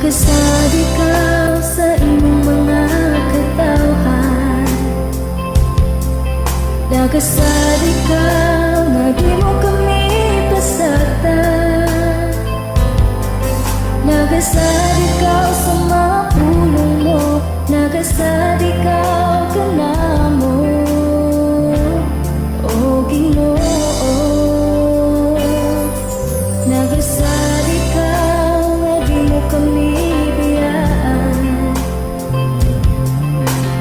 Nagasad ikaw sa imong mga katawhan. Nagasad ikaw nga di mo kami pasagdan. Nagasad ikaw sa mga pulong mo. Nagasad ikaw kanamo, O Ginoo. Nagasad ikaw nga di mo kami biyaan.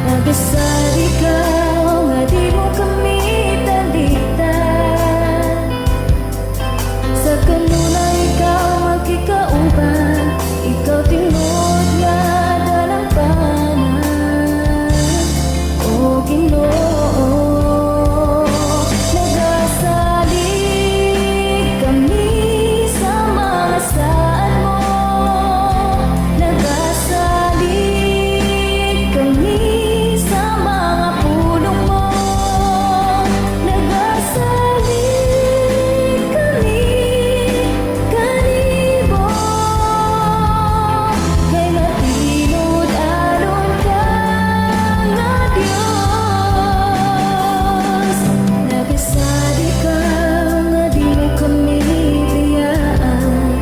Nagasad ikaw nga di mo kami talikdan. Sa kanunay ikaw magkikauban. Ikaw tinuod nga dalampanan, O Ginoo. Nagasalig kami sa mga saad mo. Nagasalig kami sa mga pulong mo. Nagasalig kami kanimo kay matinud-anon ka nga Dios. Nagasad ikaw nga di mo kami biyaan.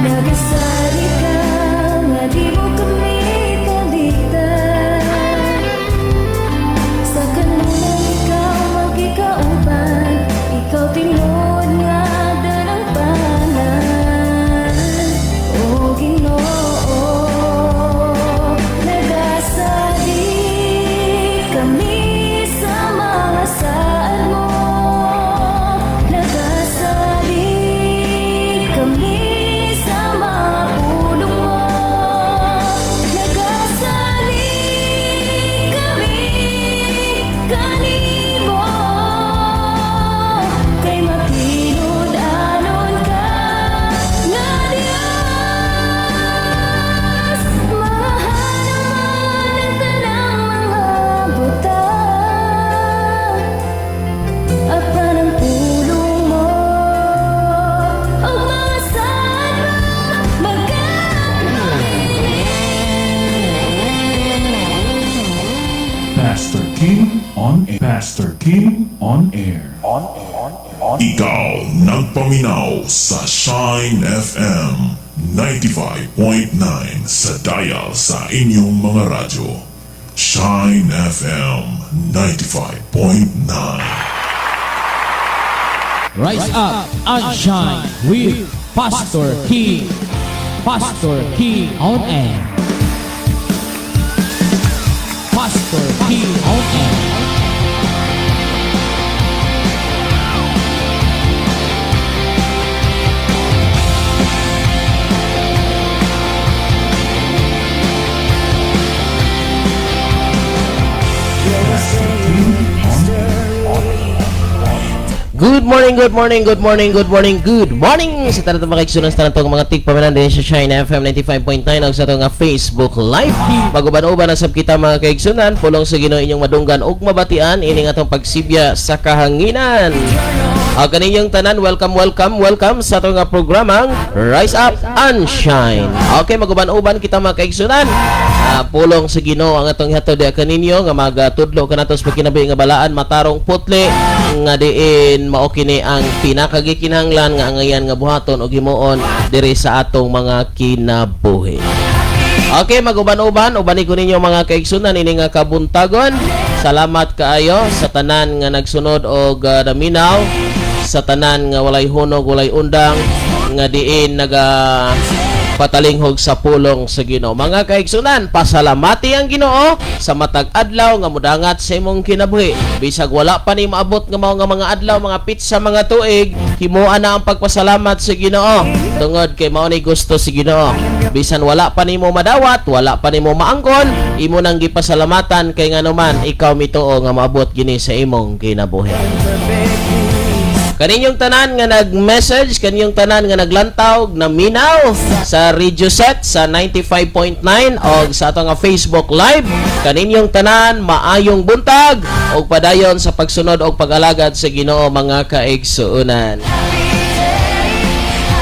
Nagasad ikaw nga di mo kami talikdan. Sa kanunay ikaw magikauban. Ikaw tinuod nga dalampanan, O Ginoo. Nagasalig kami sa mga saad mo. Nagasalig kami sa mga pulong mo. Nagasalig kami kanimo kay matinud-anon ka nga Dios. Mahal naman ang tanang mga butang, apan ang pulong mo ug mga saad mo magkabilin. Pastor King on air. Pastor King on air. Ikaw nagpaminaw sa Shine FM 95.9 sa dial sa inyong mga radyo. Shine FM 95.9. Rise up and shine with Pastor King. Pastor King on air. Pastor King on air. Pastor King on air. Good morning, good morning, good morning, good morning, good morning sa tanan mga kaigsunan, sa tanan mga tigpaminaw din sa Shine FM 95.9 ug sa atong nga Facebook Live. Maguban-uban na sab kita, mga kaigsunan, pulong sa Ginoo inyong madunggan ug mabatian ining atong pagsibya sa kahanginan. Ang kaninyong tanan, welcome, welcome, welcome sa atong nga programang Rise Up and Shine. Okay, maguban-uban kita, mga kaigsunan. Pulong sa Ginoo ang atong ihatod diha kaninyo nga magatudlo kanato sa pagkinabuhi nga balaan, matarong, putli, nga diin mao kini ang pinakagikinahanglan nga angayan nga buhaton o himuon diri sa atong mga kinabuhi. Okay, maguban-uban, ubani ko ninyo, mga kaigsunan, ini nga kabuntagon. Salamat kaayo sa tanan nga nagsunod og naminaw, sa tanan nga walay hunog, walay undang, nga diin naga patalinghog sa pulong sa Ginoo. Mga kaigsunan, pasalamati ang Ginoo sa matag adlaw nga mudangat sa imong kinabuhi. Bisag wala pa ni maabot nga mao nga mga adlaw, mga petsa, mga tuig, himuan na ang pagpasalamat sa Ginoo. Tungod kay mao ni gusto si Ginoo. Bisan wala pa nimo madawat, wala pa nimo maangkon, imo nang gipasalamatan kay nganuman ikaw mituo nga maabot gini sa imong kinabuhi. Kaninyong tanan nga nag-message, kaninyong tanan nga naglantaw, naminaw sa radio set sa 95.9 o sa atong nga Facebook Live, kaninyong tanan, maayong buntag og padayon sa pagsunod og pag-alagad sa Ginoo, mga kaigsuonan.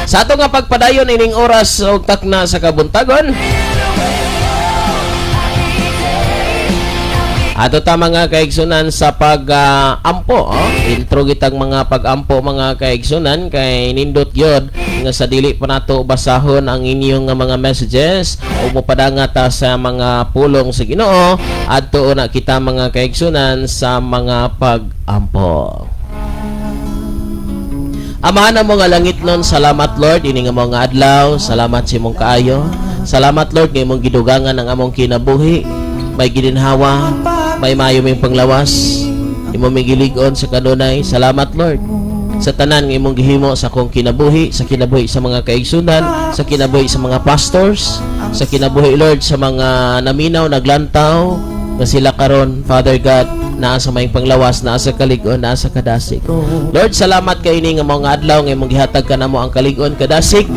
Sa ato nga pagpadayon ining oras og takna sa kabuntagon, ato ta, mga kaigsunan, sa pag-ampo, oh. Intro gitang mga pag-ampo, mga kaigsunan, kay nindot gyud nga sa dili pa nato basahon ang inyong nga mga messages o mopadanga ta sa mga pulong sa Ginoo, adto na kita, mga kaigsunan, sa mga pag-ampo. Amahan ng mga langitnon, salamat, Lord, ini nga mga adlaw, salamat sa imong kaayo. Salamat, Lord, nga imong gidugangan ang among kinabuhi. May gininhawa, may maayo ming panglawas. Imo may gilig-on sa kanunay. Salamat, Lord, sa tanan nga imong gihimo sa akong kinabuhi, sa kinabuhi sa mga kaigsunan, sa kinabuhi sa mga pastors, sa kinabuhi, Lord, sa mga naminaw, naglantaw, nga sila karon, Father God, naa sa maayong panglawas, naa sa kalig-on, naa sa kadasig. Lord, salamat kay ini nga mga adlaw nga imong gihatag kanamo ang kalig-on, kadasig.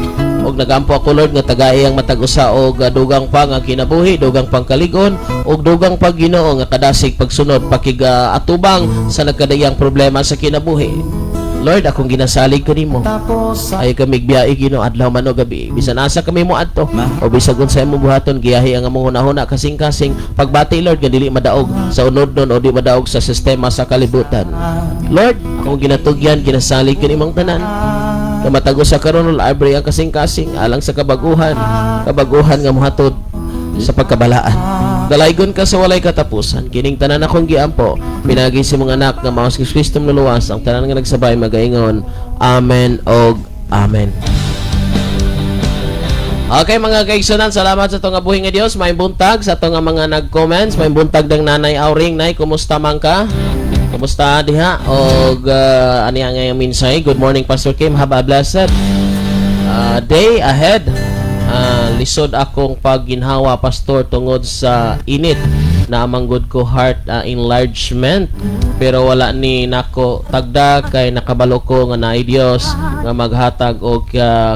Og nagampo ako, Lord, nga tagai ang matag usa og dugang pa nga kinabuhi, dugang pang kalig-on ug dugang pag Ginoo nga kadasig pagsunod pakig atubang sa nagkadayang problema sa kinabuhi. Lord, akong ginasalig kanimo. Ay kami biyahe, Ginoo, adlaw man o gabi. Bisan asa kami mo adto o bisag unsa imong buhaton, giyahi ang among hunahuna, kasing-kasing pagbati, Lord, nga dili madaog sa unodnon o di madaog sa sistema sa kalibutan. Lord, akong ginatugyan, ginasalig kanimong tanan. Nga matag usa karon library ang kasing-kasing alang sa kabaguhan, kabaguhan nga mohatod sa pagkabalaan. Dalaygon ka sa walay katapusan. Kining tanan akong giampo pinaagi sa mga anak nga mao si Kristo nuluwas. Ang tanan nga nagsabay magaingon, Amen og Amen. Okay, mga kaigsunan, salamat sa atong buhi nga Dios. May buntag sa atong mga nag-comments, may buntag dang Nanay Auring. Nay, kumusta man ka? Kumusta diha? Og ani ang iyang minsay. Good morning, Pastor Kim. Have a blessed day ahead. Lisod akong pagginhawa, Pastor, tungod sa init na amanggod ko heart enlargement, pero wala ni nako tagda kay nakabalo ko nga naay Dios nga maghatag og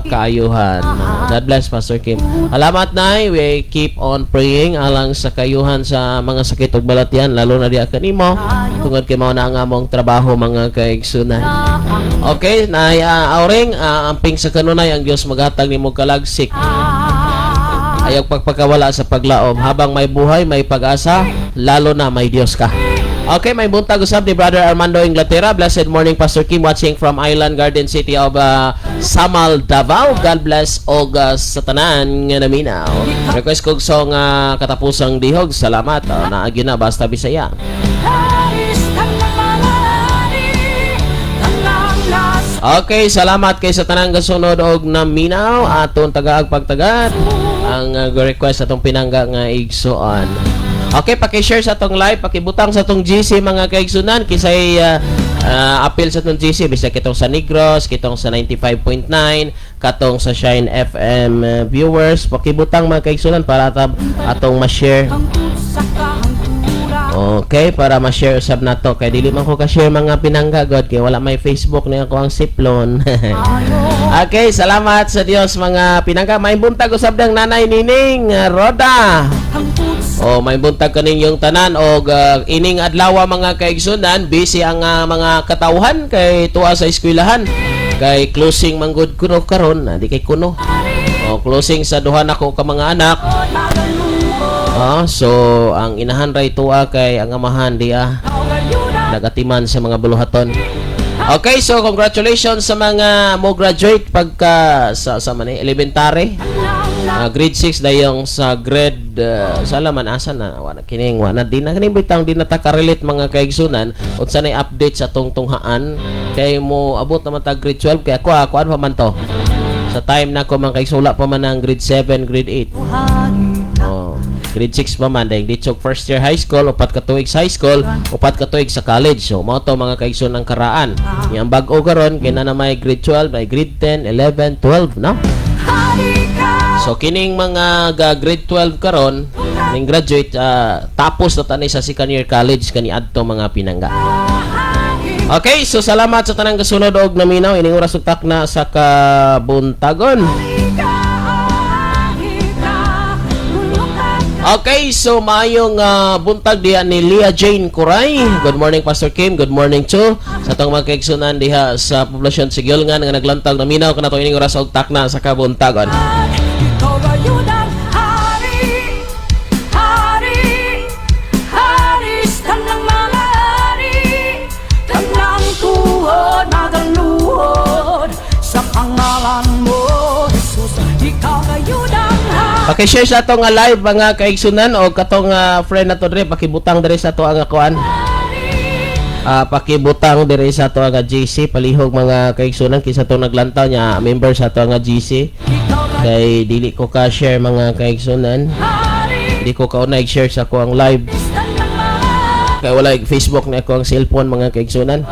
kaayuhan. God bless, Pastor Kim. Salamat, Nay. We keep on praying alang sa kaayuhan sa mga sakit ug balatian, lalo na diha kanimo, tungod kay mao na ang among trabaho, mga kaigsunan. Okay, Nay Auring, amping sa kanunay ang Dios maghatag nimo kalagsik. Ayaw pagpakawala sa paglaom. Habang may buhay, may pag-asa, lalo na may Diyos ka. Okay, may buntag usab ni Brother Armando Inglaterra. Blessed morning, Pastor Kim, watching from Island Garden City of Samal, Davao. God bless og sa tanan nga naminaw. Request kog song katapusang dihog. Salamat. Naagi na basta Bisaya. Haris tanang mga ari, tanang nas Okay, salamat kay sa tanang gasunod og naminaw aton tagaag pagtagad ang request atong pinangga nga igsuon. Okay, paki-share sa atong live, pakibutang sa atong GC, mga kaigsunan, kisay appeal sa atong GC bisag kitong sa Negros, kitong sa 95.9, katong sa Shine FM viewers, pakibutang, mga kaigsunan, para atong ma-share. Hangtod sa kahangturan. Okay, para ma-share usab nato kay dili man ko ka-share, mga pinangga god, kay wala may Facebook ni ako ang siplon. Okay, salamat sa Dios, mga pinangga. May buntag usab dang Nanay Nining Roda. Hangtod sa O may buntag kaninyong tanan og ining adlaw, mga kaigsunan, busy ang mga katawhan kay tuwa sa eskwelahan. Kay closing manggod kuno karon, di kay kuno. O closing sa duha nako ka mga anak. So ang inahan ray tuwa kay ang amahan di nagatiman sa mga buluhaton. Okay, so congratulations sa mga mo graduate pagka sa man eh, elementary. Grade 6 dayong sa grade sa laman asa na wala kining wala di na kining bitang di na ta ka-relate, mga kaigsunan, unsa nay update sa tong tunghaan kay mo abot naman ta grade 12. Kay ako kuan pa man to sa time na ko, mga kaigsunan, pa man ang grade 7, grade 8. Oh, grade 6 pa man dahil dito first year high school, 4 ka tuig sa high school, 4 ka tuig sa college. So mao to, mga kaigsoon, ang karaan. Yang bag-o karon kay na may grade 12, may grade 10, 11, 12, no? So kining mga ga grade 12 karon, ning graduate, tapos na tani sa second year college kani adto, mga pinangga. Okay, so salamat sa tanang kasunod og naminaw ining oras ug takna sa kabuntagon. Okay, so maayong buntag diha ni Leah Jane Kuray. Good morning, Pastor Kim. Good morning too sa atong mga kaigsunan diha sa poblasyon Sigyolngan nga naglantag naminaw kanato ining oras og takna sa kabuntagon. Ikaw gayud ang hari, hari, hari sa tanang mga hari. Tanang tuhod magaluhod sa pangalan mo, Jesus. Ikaw gayud ang hari. Paki-share sa atong nga live, mga kaigsunan, o katong friend nato diri, pakibutang diri sa ato ang kuan. Pakibutang diri sa ato ang GC palihog, mga kaigsunan, kinsa tong naglantaw niya, member sa ato ang GC, kay dili ko ka share, mga kaigsunan. Hari Di ko kauna share sa ako ang live sa tanang mga kay wala Facebook ni ako ang cellphone, mga kaigsunan.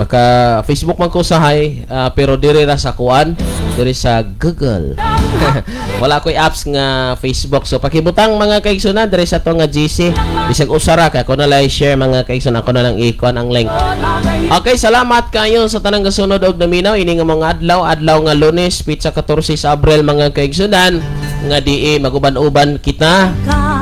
Maka Facebook man ko sa hi, pero diri ra sa kuan, diri sa Google. Wala ko'y apps nga Facebook. So pakibutang, mga kaigsunan, diri sa to nga GC. Bisag usa ra kay ako na lang share, mga kaigsunan, ako na lang i-kuan ang link. Okay, salamat kayo sa tanang gasunod og naminaw ini nga mga adlaw, adlaw nga Lunes, petsa 14 sa Abril, mga kaigsunan, nga di maguban-uban kita.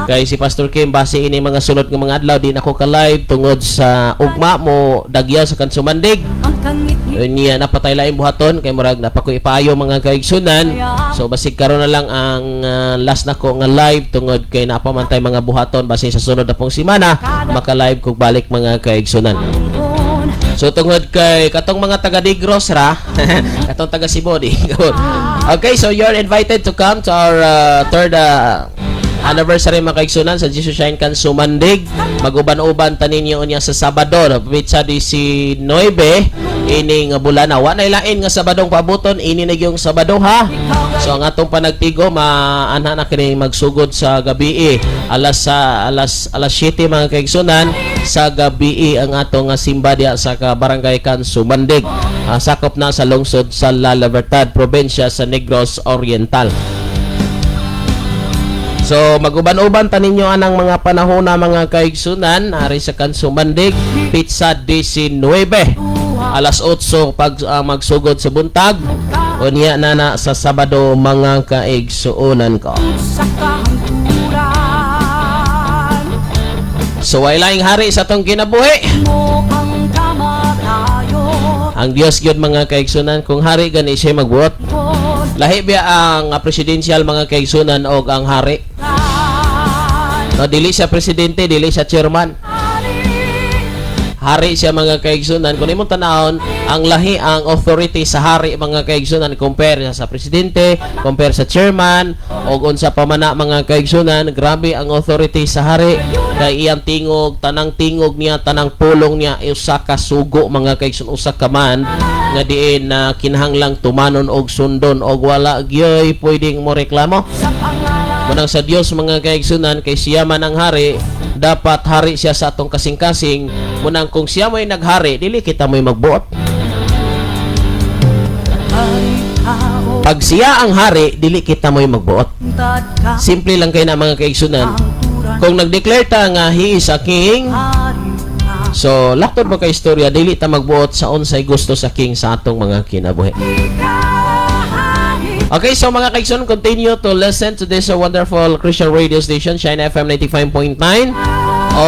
Kay si Pastor Kim, base ini mga sunod nga mga adlaw di nako ka live tungod sa ugma mo dagya sa Kansumandig. Ang kangit Niya napatay laing buhaton kay murag napako ipayo, mga kaigsunan. So basig karon na lang ang last nako nga live tungod kay napamantay mga buhaton. Base sa sunod na pong semana maka-live kog balik, mga kaigsunan. So tungod kay katong mga taga Digros ra, katong taga Cebu di. Okay, so you're invited to come to our third anniversary, mga kaigsunan, sa Jesus Shine Kan Sumandig. Maguban-uban ta ninyo unya sa Sabado, no, petsa 19 ining bulan na. Wa na ilain nga Sabadong paabuton, ini na yung Sabado ha. So ang atong panagtigo maanha na kini magsugod sa gabi alas sa alas alas 7, mga kaigsunan, sa gabi ang atong nga simba diya sa Barangay Kan Sumandig. Sakop na sa lungsod sa La Libertad, probinsya sa Negros Oriental. So maguban-uban ta ninyo anang mga panahon na, mga kaigsunan, ari sa Kansumandig, petsa 19, alas 8 pag magsugod sa buntag. Unya na na sa Sabado, mga kaigsuonan ko. Sa kahangturan. So way laing hari sa atong kinabuhi. Mo ang kamatayon. Ang Dios gyud, mga kaigsunan, kung hari gani siya magbuot. Lahi biya ang presidential, mga kaigsunan, og ang hari. No, dili siya presidente, dili siya chairman. Hari siya, mga kaigsunan. Kung imong tanawon, ang lahi ang authority sa hari, mga kaigsunan, compare sa presidente, compare sa chairman, og unsa pa man na, mga kaigsunan, grabe ang authority sa hari. Kay iyang tingog, tanang tingog niya, tanang pulong niya, usa ka sugo, mga kaigsunan, usa ka man nga diin na kinahanglang tumanon og sundon og wala gyoy pwedeng mo reklamo. Sa pangalan Manang sa Dios, mga kaigsunan, kay siya man ang hari, dapat hari siya sa atong kasing-kasing. Munang kung siya mo'y naghari, dili kita mo'y magbuot. Ay tao. Pag siya ang hari, dili kita mo'y magbuot. Tad ka Simple lang kay na, mga kaigsunan. Hangturan. Kung nag-declare ta nga he is a king, Hari ka. so laktod mo kay istorya, dili ta magbuot sa unsay gusto sa king sa atong mga kinabuhi. Ikaw hari. Okay, so mga kaigsunan, continue to listen to this wonderful Christian radio station, Shine FM 95.9.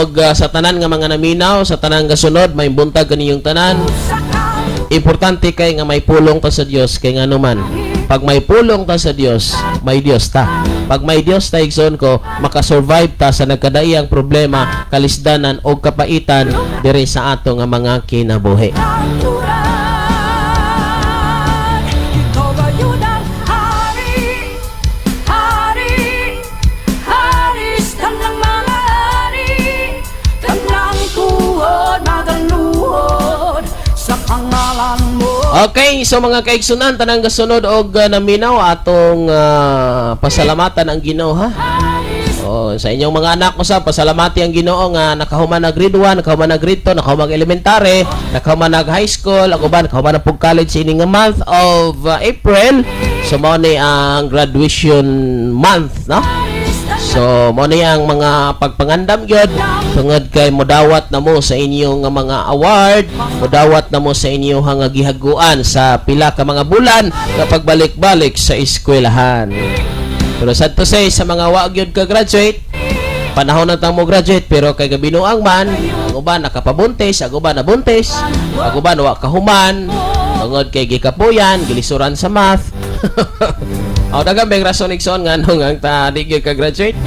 Og sa tanan nga mga naminaw, sa tanan nga sunod, may buntag kaniyong tanan. Sa Importante kay nga may pulong ta sa Dios, kay nga naman pag may pulong ta sa Dios, may Dios ta. Pag may Dios ta, igsoon ko, makasurvive ta sa nagkadaiyang problema, kalisdanan o kapaitan diri sa ato nga mga kinabuhi. Kahangturan. Ikaw gayud ang hari, hari, hari sa tanang mga hari. Tanang tuhod magaluhod sa pangalan mo. Okay, so mga kaigsunan, tanang gasunod og naminaw, atong pasalamatan ang Ginoo ha. Oh, sa inyong mga anak mo sa pasalamati ang Ginoo nga nakahuman na grade 1, nakahuman na grade 2, nakahuman og elementary, nakahuman nag high school, ako ba nakahuman na pug college ini nga month of April. So mao ni ang graduation month, no? So mao ni ang mga pagpangandam gyud tungod kay modawat na mo sa inyong nga mga award, modawat na mo sa inyong nga gihaguan sa pila ka mga bulan kapag balik-balik sa eskwelahan. Pero sad to say, sa mga wa gyud ka graduate, Panahon na tang mo graduate pero kay gabinuang man, ang uban nakapabuntis, ang uban nabuntis, ang uban wa kahuman, tungod kay gikapuyan, gilisuran sa math. O daghang may rason, igsoon, nganong ang ta di gyud ka graduate.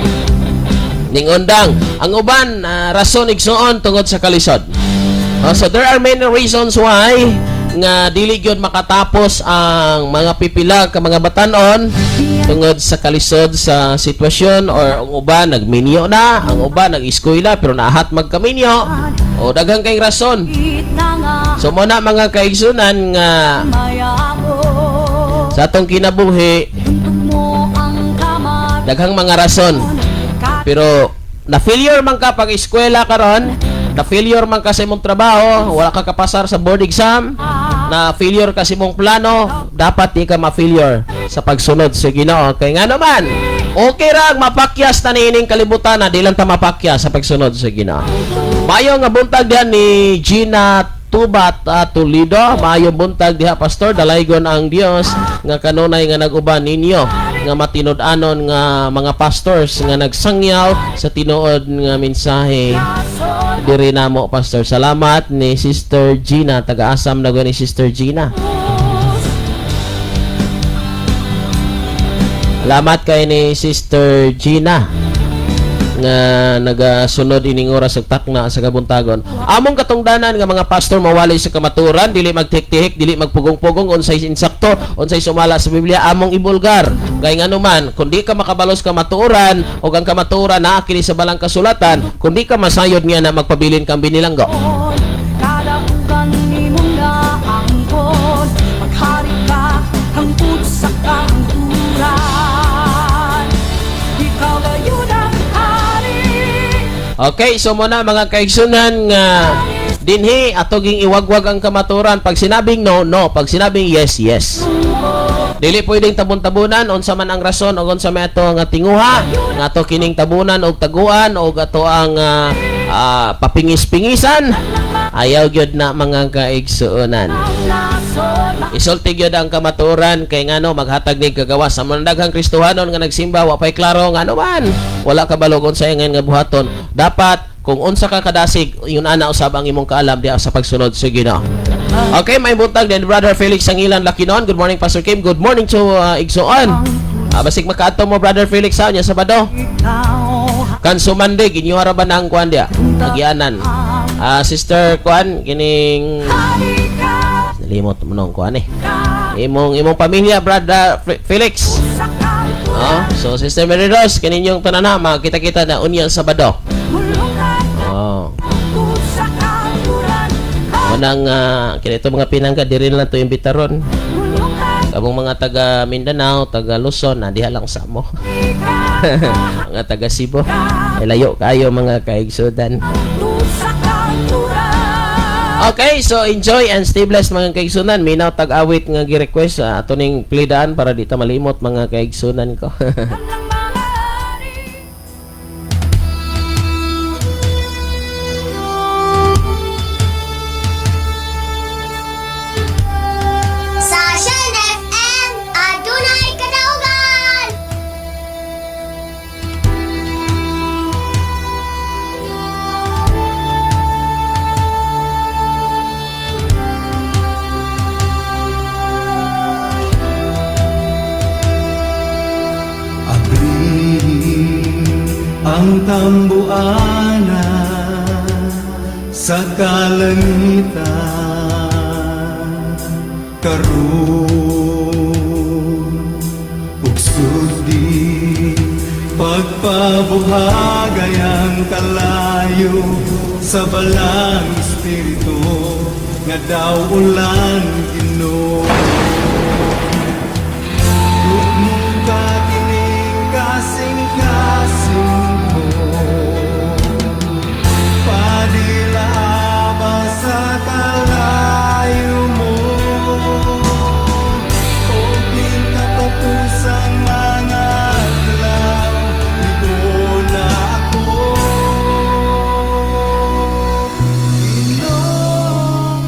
Ningundang ang uban rason, igsoon, tungod sa kalisod. Oh, so there are many reasons why nga dili gyud makatapos ang mga pipila ka mga batanon tungod sa kalisod sa sitwasyon or ang uban nagminyo na, ang uban nag-eskwela pero naahat magkaminyo o daghang kay rason. So mo na, mga kaigsunan, nga sa atong kinabuhi daghang mga rason, pero na failure man ka pag eskwela karon, na failure man ka sa imong trabaho, wala ka kapasar sa board exam, na failure ka sa imong plano, dapat di ka ma-failure sa pagsunod sa Ginoo. Kay ngano man, okay ra ang mapakyas na niining kalibutan na di lang ta mapakyas sa pagsunod sa Ginoo. Mayo nga buntag diyan ni Gina Tubat Toledo. Maayong buntag diha, Pastor. Dalaygon ang Dios nga kanunay nga nag-uban ninyo nga matinud-anon nga mga pastors nga nagsangyaw sa tinuod nga mensahe diri namo, Pastor. Salamat ni Sister Gina, taga-asam na ni Sister Gina. Salamat kay ni Sister Gina nga nagasunod ining oras ug takna sa kabuntagon. Among katungdanan nga mga pastor mawali sa kamaturan, dili magtihik-tihik, dili magpugong-pugong unsay insakto, unsay sumala sa Biblia among ibulgar. Kay ngano man, kung di ka makabalos kamatuoran ug ang kamatuoran naa kini sa balang kasulatan, kung di ka masayod niya na magpabilin kang binilanggo. Kadaugan nimong naangkon, maghari ka hangtod sa kahangturan. Ikaw gayud ang hari. Okay, so muna, mga kaigsunan, nga dinhi ato ging iwagwag ang kamaturan. Pag sinabing no, no. Pag sinabing yes, yes. Dili pwedeng tabon-tabunan unsa man ang rason o unsa may ato nga tinguha nga ato kining tabunan og taguan og ato ang papingis-pingisan. Ayaw gyud na, mga kaigsuonan. Isulti gyud ang kamatuoran kay ngano maghatag ni kagawas sa mga daghang Kristohanon nga nagsimba wa pay klaro, ngano man wala ka balog unsa nga buhaton. Dapat kung unsa ka kadasig yun ana usab ang imong kaalam diha sa pagsunod sa Ginoo. Okay, may buntag din Brother Felix Sangilan Lakinon. Good morning, Pastor Kim. Good morning to Igsoon. Basig makaadto mo, Brother Felix, sa nya Sabado. Kan sumandig inyo ra ba nang kuan dia? Agianan. Sister kuan kining limot mo nung kuan eh. Imong imong pamilya, Brother Felix. Oh, so Sister Mary Rose, kaninyong tanan makita-kita na unya Sabado. Oh. Manang kinito mga pinangga diri lang to imbitaron. Kamong mga taga Mindanao, taga Luzon, na diha lang sa mo. Mga taga Cebu. Ay, layo kayo, mga kaigsudan. Okay, so enjoy and stay blessed, mga kaigsunan. Minaw tag-awit nga gi-request sa ato ning plidaan para di ta malimot, mga kaigsunan ko. Ng mga hari. Sa Shine FM, adunay kadaugan! Abri ang tambuana sa kalangitan karon ug sudi pagpabuhagay ang kalayo sa balang espiritu nga daw ulan, Ginoo. Ka kining kasing-kasing ko, Padilaba sa kalayo mo, O katapusang mga adlaw, Ligo na ako. Ginoo,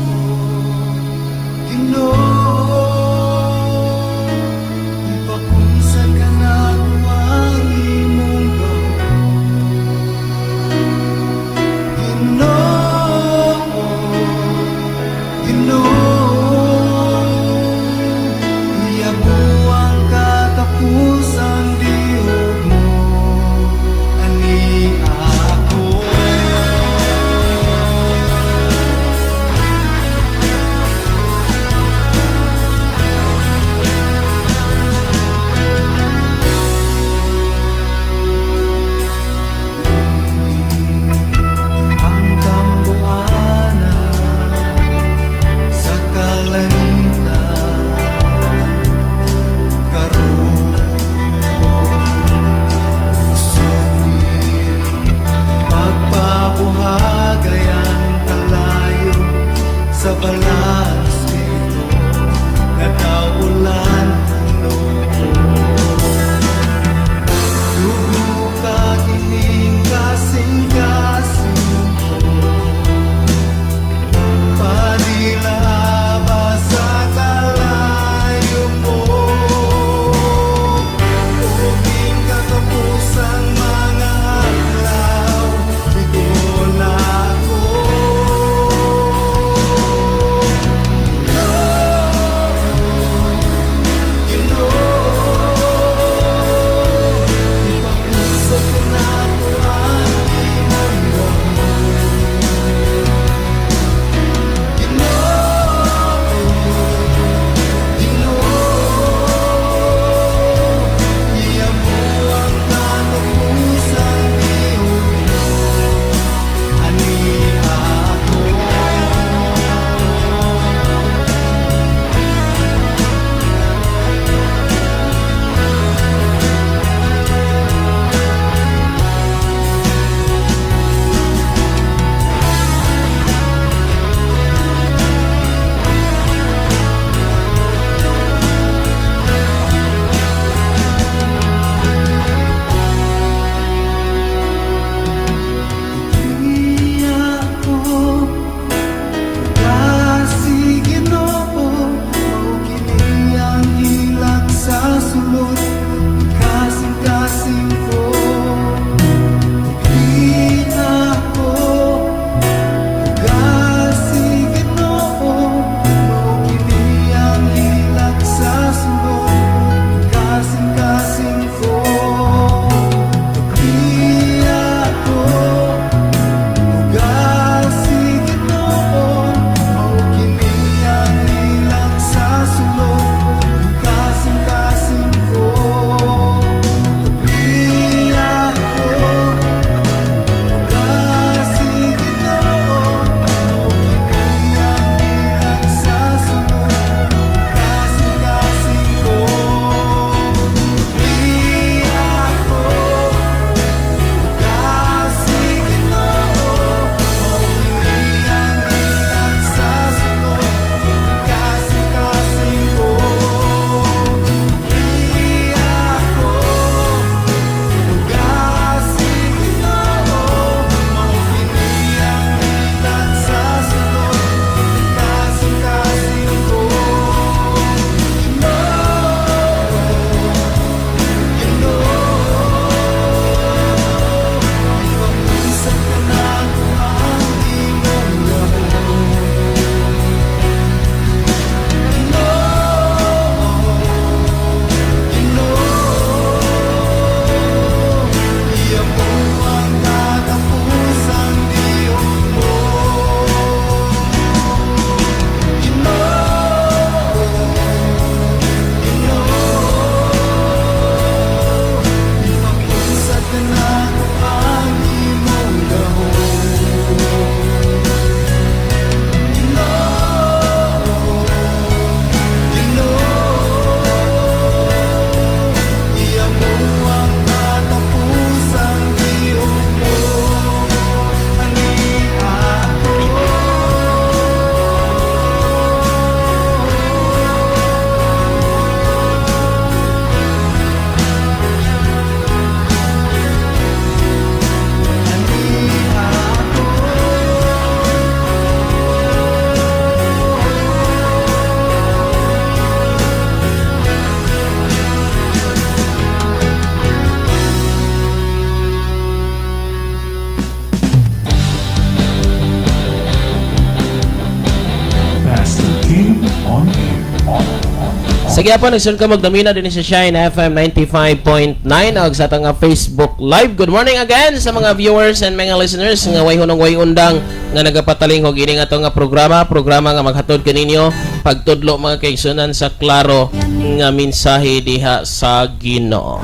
Sige po, nagsunod ka magdamina din sa Shine FM 95.9 og sa atong nga Facebook Live. Good morning again sa mga viewers and mga listeners nga way hunong way undang nga nagapatalinghog ini nga atong nga programa, programa nga maghatod kaninyo pagtudlo, mga kaigsunan, sa klaro nga mensahe diha sa Ginoo.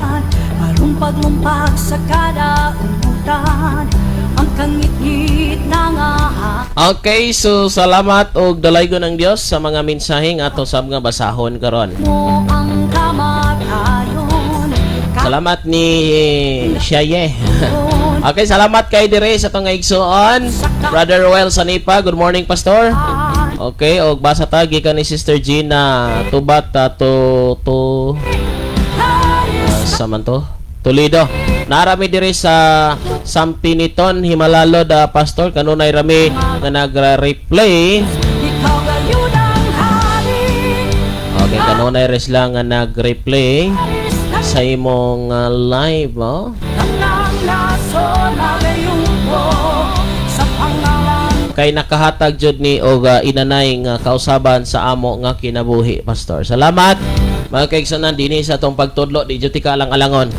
Malumpag-lumpag sa kadautan ang kangitngit na nga. Okay, so salamat og dalaygon ng Dios sa mga mensahe nga ato sab nga basahon karon. Mo ang kamatayon. Salamat ni Shaye. Okay, salamat kay dire sa atong igsuon. Brother Roel Sanipa, good morning, Pastor. Okay, og basa ta gikan ni Sister Gina Tubat to to sa man to? Toledo. Narami dire sa Sampiniton, Himalalo da, Pastor, kanunay rami nga nagra-replay. Ikaw gayon ang hari. Okay, kanunay res lang nga nag-replay sa imong live, oh. Tanang nason mo sa pangalan. Kay nakahatag jud ni og inanay nga kausaban sa amo nga kinabuhi, Pastor. Salamat, mga kaigsunan, dinhi sa atong pagtudlo di jud ka alang-alangon.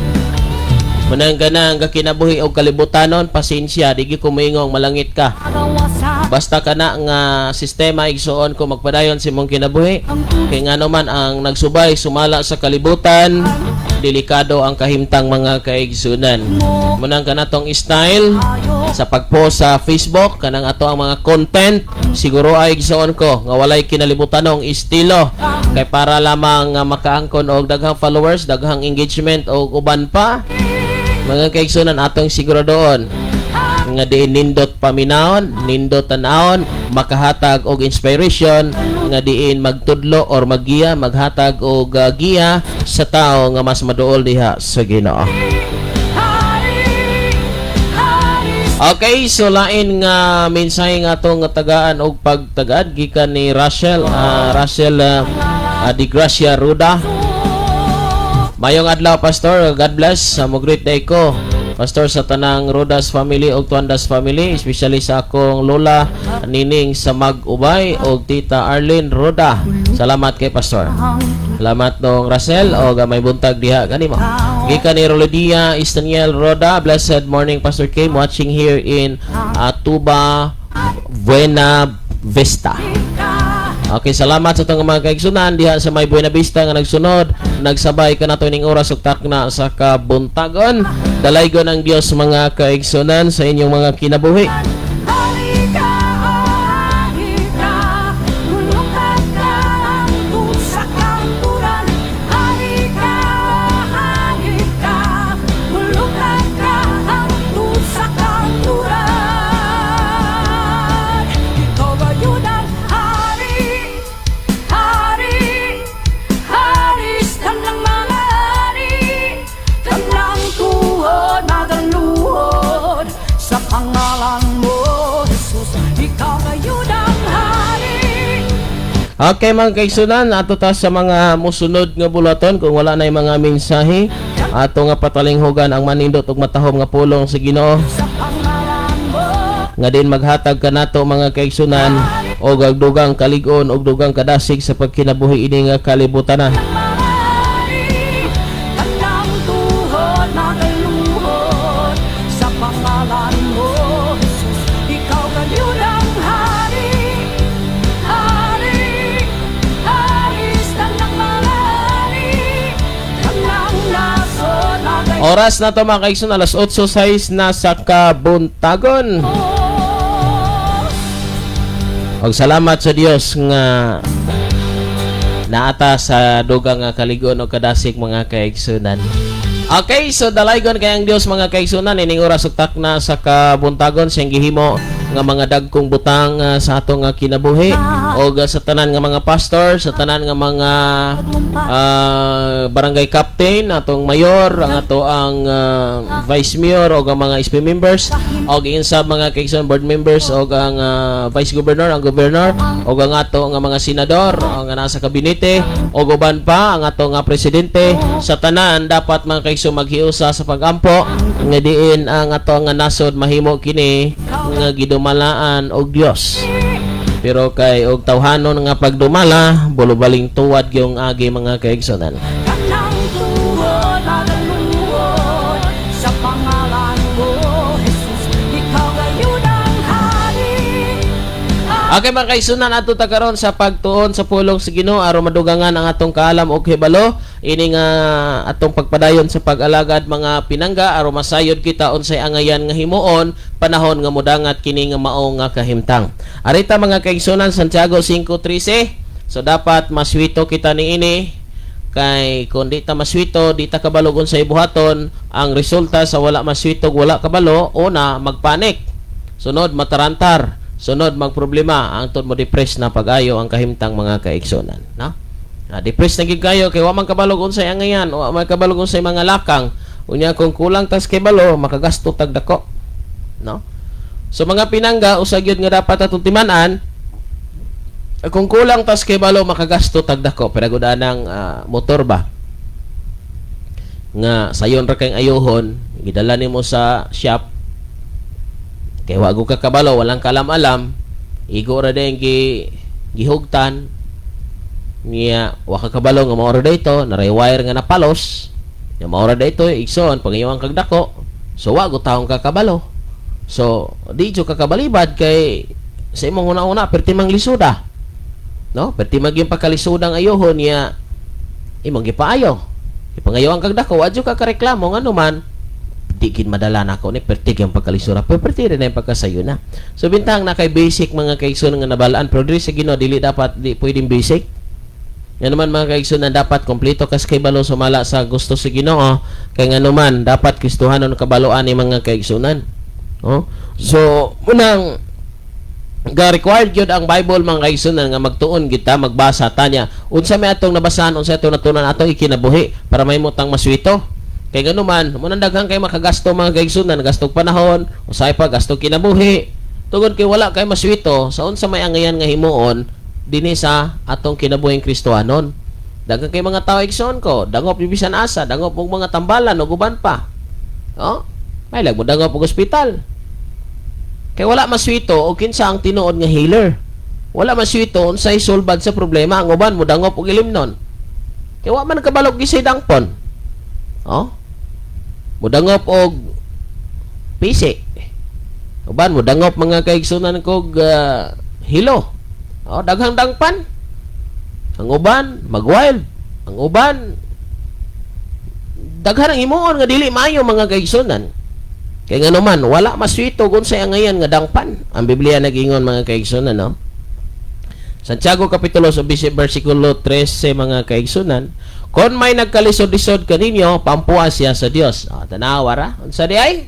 Munang ganang nga kinabuhi og kalibutanon, pasensya, di gyud ko moingong malangit ka. Agawasan. Basta kana nga sistema, igsuon ko, magpadayon sa imong kinabuhi. Kay ngano man ang nagsubay sumala sa kalibutan, delikado ang kahimtang, mga kaigsunan. Munang kanatong style sa pagpost sa Facebook, kanang ato ang mga content, siguro ay, igsuon ko, nga walay kinalibutanong estilo kay para lamang nga makaangkon og daghang followers, daghang engagement og uban pa. Mga kaigsunan, atong siguradoon nga diin nindot paminawon, nindot tanawon, makahatag og inspiration nga diin magtudlo or maggiya, maghatag og giya sa tao nga mas maduol diha sa Ginoo. Hari, hari. Okay, so lain nga mensahe nga atong tagaan og pagtagad gikan ni Rachel, Rachel Di Gracia Ruda. Mayong adlaw, Pastor, God bless. Sa mo great day ko, Pastor, sa tanang Rodas family og Tuandas family, especially sa akong lola Nining sa Mag-ubay og Tita Arlene Roda. Salamat kay Pastor. Salamat nong Russell og may buntag diha kanimo. Gikan ni Rolodia Istaniel Roda, blessed morning, Pastor Kim, watching here in Tuba, Buena Vista. Okay, salamat sa itong mga kaigsunan diha sa may Buena Vista nga nagsunod, nagsabay kanato ining oras ug takna sa kabuntagon. Dalaygon ang Dios, mga kaigsunan, sa inyong mga kinabuhi. Halika, halika, Lulukat ka sa kampuran. Halika, halika, Lulukat ka sa kampuran. Ikaw gayon ang hari, hari, hari sa ng mga hari. Tanang tuhod magaluhod sa pangalan mo, Jesus. Ikaw ngayon ang hari. Okay, mga kaigsunan, ato ta sa mga musunod nga bulaton kung wala na yung mga mensahe. Ato nga patalinghugan ang manindot ug matahom nga pulong sa Ginoo Sa pangalan mo. Nga din maghatag kanato, mga kaigsunan, og ang dugang kalig-on og dugang kadasig sa pagkinabuhi ini nga kalibutan na. Hari, tanang tuhod magaluhod sa pangalan mo, Jesus. Ikaw ngayon ang hari, hari, hari sa ng mga hari. Tanang nasod magaluhod. Oras na to, mga kaigsun, alas 8:06 na sa kabuntagon. Og salamat sa Dios nga naata sa dugang nga kalig-on o kadasig, mga kaigsunan. Okay, so dalaygon kay ang Dios, mga kaigsunan, ining oras ug takna sa kabuntagon siyang gihimo nga mga dagkong butang sa atong nga kinabuhi og sa tanan nga mga pastor, sa tanan nga mga barangay captain, atong mayor, ang ato ang vice mayor og ang mga SP members og sa mga kaigsunan board members og ang vice governor, ang governor og ang ato nga mga senador, ang nasa kabinete og uban pa, ang ato nga presidente. Sa tanan dapat, mga kaigsoon, maghiusa sa pagampo nga diin ang ato nga nasod mahimo kini nga gidumalaan og Dios. Pero kay og tawhanon nga pagdumala, bulubaling tuwad yung agi, mga kaigsunan. Kanang tuhod magaluhod sa pangalan mo, Jesus, ikaw ngayon ang hari. Okay, mga kaigsunan, ato ta karon sa pagtuon sa pulong sa Ginoo aron madugangan ang atong kaalam og hibalo ini nga atong pagpadayon sa pag-alagad, mga pinangga, aron masayod kita unsay angayan nga himuon panahon nga modangat kini nga mao nga kahimtang. Arita, mga kaigsunan, Santiago 5:13. So dapat maswito kita niini kay kung di ta maswito, di ta kabalo unsay buhaton. Ang resulta sa wala maswito, wala kabalo: una, magpanik; sunod, matarantar; sunod, magproblema; angtod mo depress na pag-ayo ang kahimtang, mga kaigsunan, no? Depressed na gid kayo kay wa man kabalo unsay angayan, wa man kabalo unsay mga lakang. Unya kung kulang tas kabalo, makagasto tag dako, no? So mga pinangga, usa gyud nga dapat atong timan-an, kung kulang tas kabalo, makagasto tag dako. Pero gud anang motor ba nga sayon ra kay ayuhon, gidala nimo sa shop kay wa ka kabalo, walang kalam-alam, igo ra din gi gihugtan niya, wa ka kabalo nga mao ra dito, naray wire nga napalos nya, mao ra dito, igsoon, pangayuan kag dako. So wa gud taong kakabalo, so di jud ka kabalibad kay sa imong una-una perti mang lisuda, no? Perti magyung pagkalisudang ayuhon niya, imong gipaayo, ipangayuan kag dako, wa jud ka kareklamo ngano man di gid madala nako ni, perti yung pagkalisura, pero perti rin na yung pagkasayo na. So bintang na kay basic, mga kaigsoon, nga nabalaan, pero diri sa Ginoo dili dapat, di pwedeng basic. Nga naman, mga kaigsoon, na dapat kompleto kas kay balo sumala sa gusto sa Ginoo kay nga naman dapat Kristohanon kabaloan ni, mga kaigsunan, oh? So unang ga required gyud ang Bible, mga kaigsunan, nga magtuon kita, magbasa tanya unsa may atong nabasahan, unsa atong natunan, atong ikinabuhi para mahimo tang maswito. Kay ganuman mo nang daghan kay makagasto, mga kaigsunan, gasto panahon, usahay pa gasto kinabuhi tungod kay wala kay maswito sa unsa may angayan nga himuon dinhi sa atong kinabuhing Kristohanon. Daghan kay mga tao, igsoon ko, dangop bisan asa, dangop og mga tambalan ug uban pa, oh, may lag mo dangop og ospital kay wala maswito og kinsa ang tinuod nga healer. Wala maswito unsay sulbad sa problema. Ang uban mo dangop og ilimnon. Kay wa man kabalog gisay dangpon. Oh? Mudangop og pisi. Uban mo dangop, mga kaigsunan kog hilo. Oh, daghang dangpan. Ang uban mag-wild. Ang uban daghan ang himuon nga dili maayo, mga kaigsunan. Kay ngano man wala maswito kung unsay angayan nga dangpan. Ang Biblia nag-ingon, mga kaigsunan, no? Santiago Kapitulo sa versikulo 13, mga kaigsunan, kung may nagkalisod-lisod kaninyo, paampoa siya sa Dios. Ah, tanawa ra. Unsa di ay?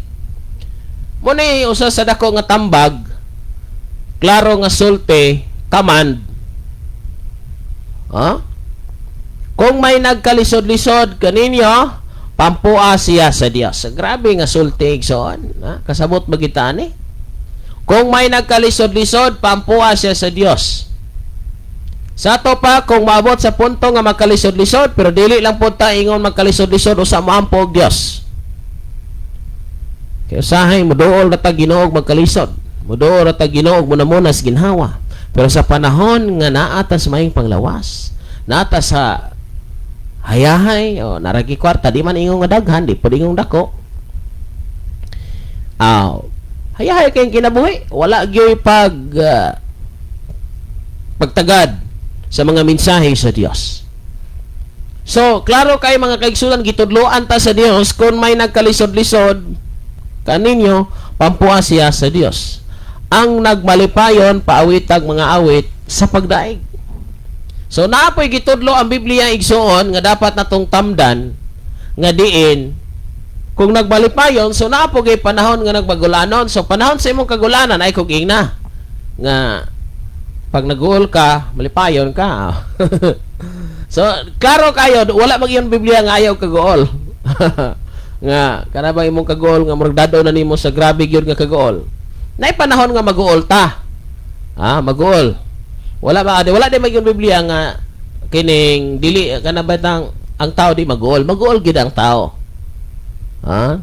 Mo ni usa sa dako nga tambag, klaro nga sulti, command. Ha? Kung may nagkalisod-lisod kaninyo, paampoa siya sa Dios. Grabe nga sulti, igsoon. Ha? Kasabot magitaan eh. Kung may nagkalisod-lisod, paampoa siya sa Dios. Sa ato pa, kung maabot sa punto nga magkalisod-lisod, pero dili lang po ta ingon magkalisod-lisod usa moampo og Dios. Kaya usahay moduol ra ta Ginoo og magkalisod. Moduol ra ta Ginoo og munamunas ginhawa. Pero sa panahon nga naa ta sa maayong panglawas, naa ta sa hayahay, o naragi kwarta, di man ingong nga daghan, di pud ingong dako. Ah, hayahay kayong kinabuhi, wala gyoy pagtagad sa mga mensahe sa Dios. So, klaro kay, mga kaigsunan, gitudloan ta sa Dios, kung may nagkalisod-lisod kaninyo, paampoa siya sa Dios. Ang nagmalipayon, paawitag mga awit sa pagdaig. So, naapoy gitudlo ang Biblia, igsuon, nga dapat natong tamdan nga diin kung nagmalipayon, so naa po kay panahon nga nagbagulanon. So panahon sa imong kagulanan ay kung ingna nga pag naguol ka, malipayon ka. So, klaro kayo, wala mag Biblia nga ayaw kaguol. Nga kana ba imong kaguol nga murag dado na nimo sa grabe gyud nga kaguol. Nay panahon nga maguol ta. Ah, maguol. Wala ba wala di mag Biblia nga kining dili kana ba tang ang tao di maguol. Maguol gid ang tao. Ha?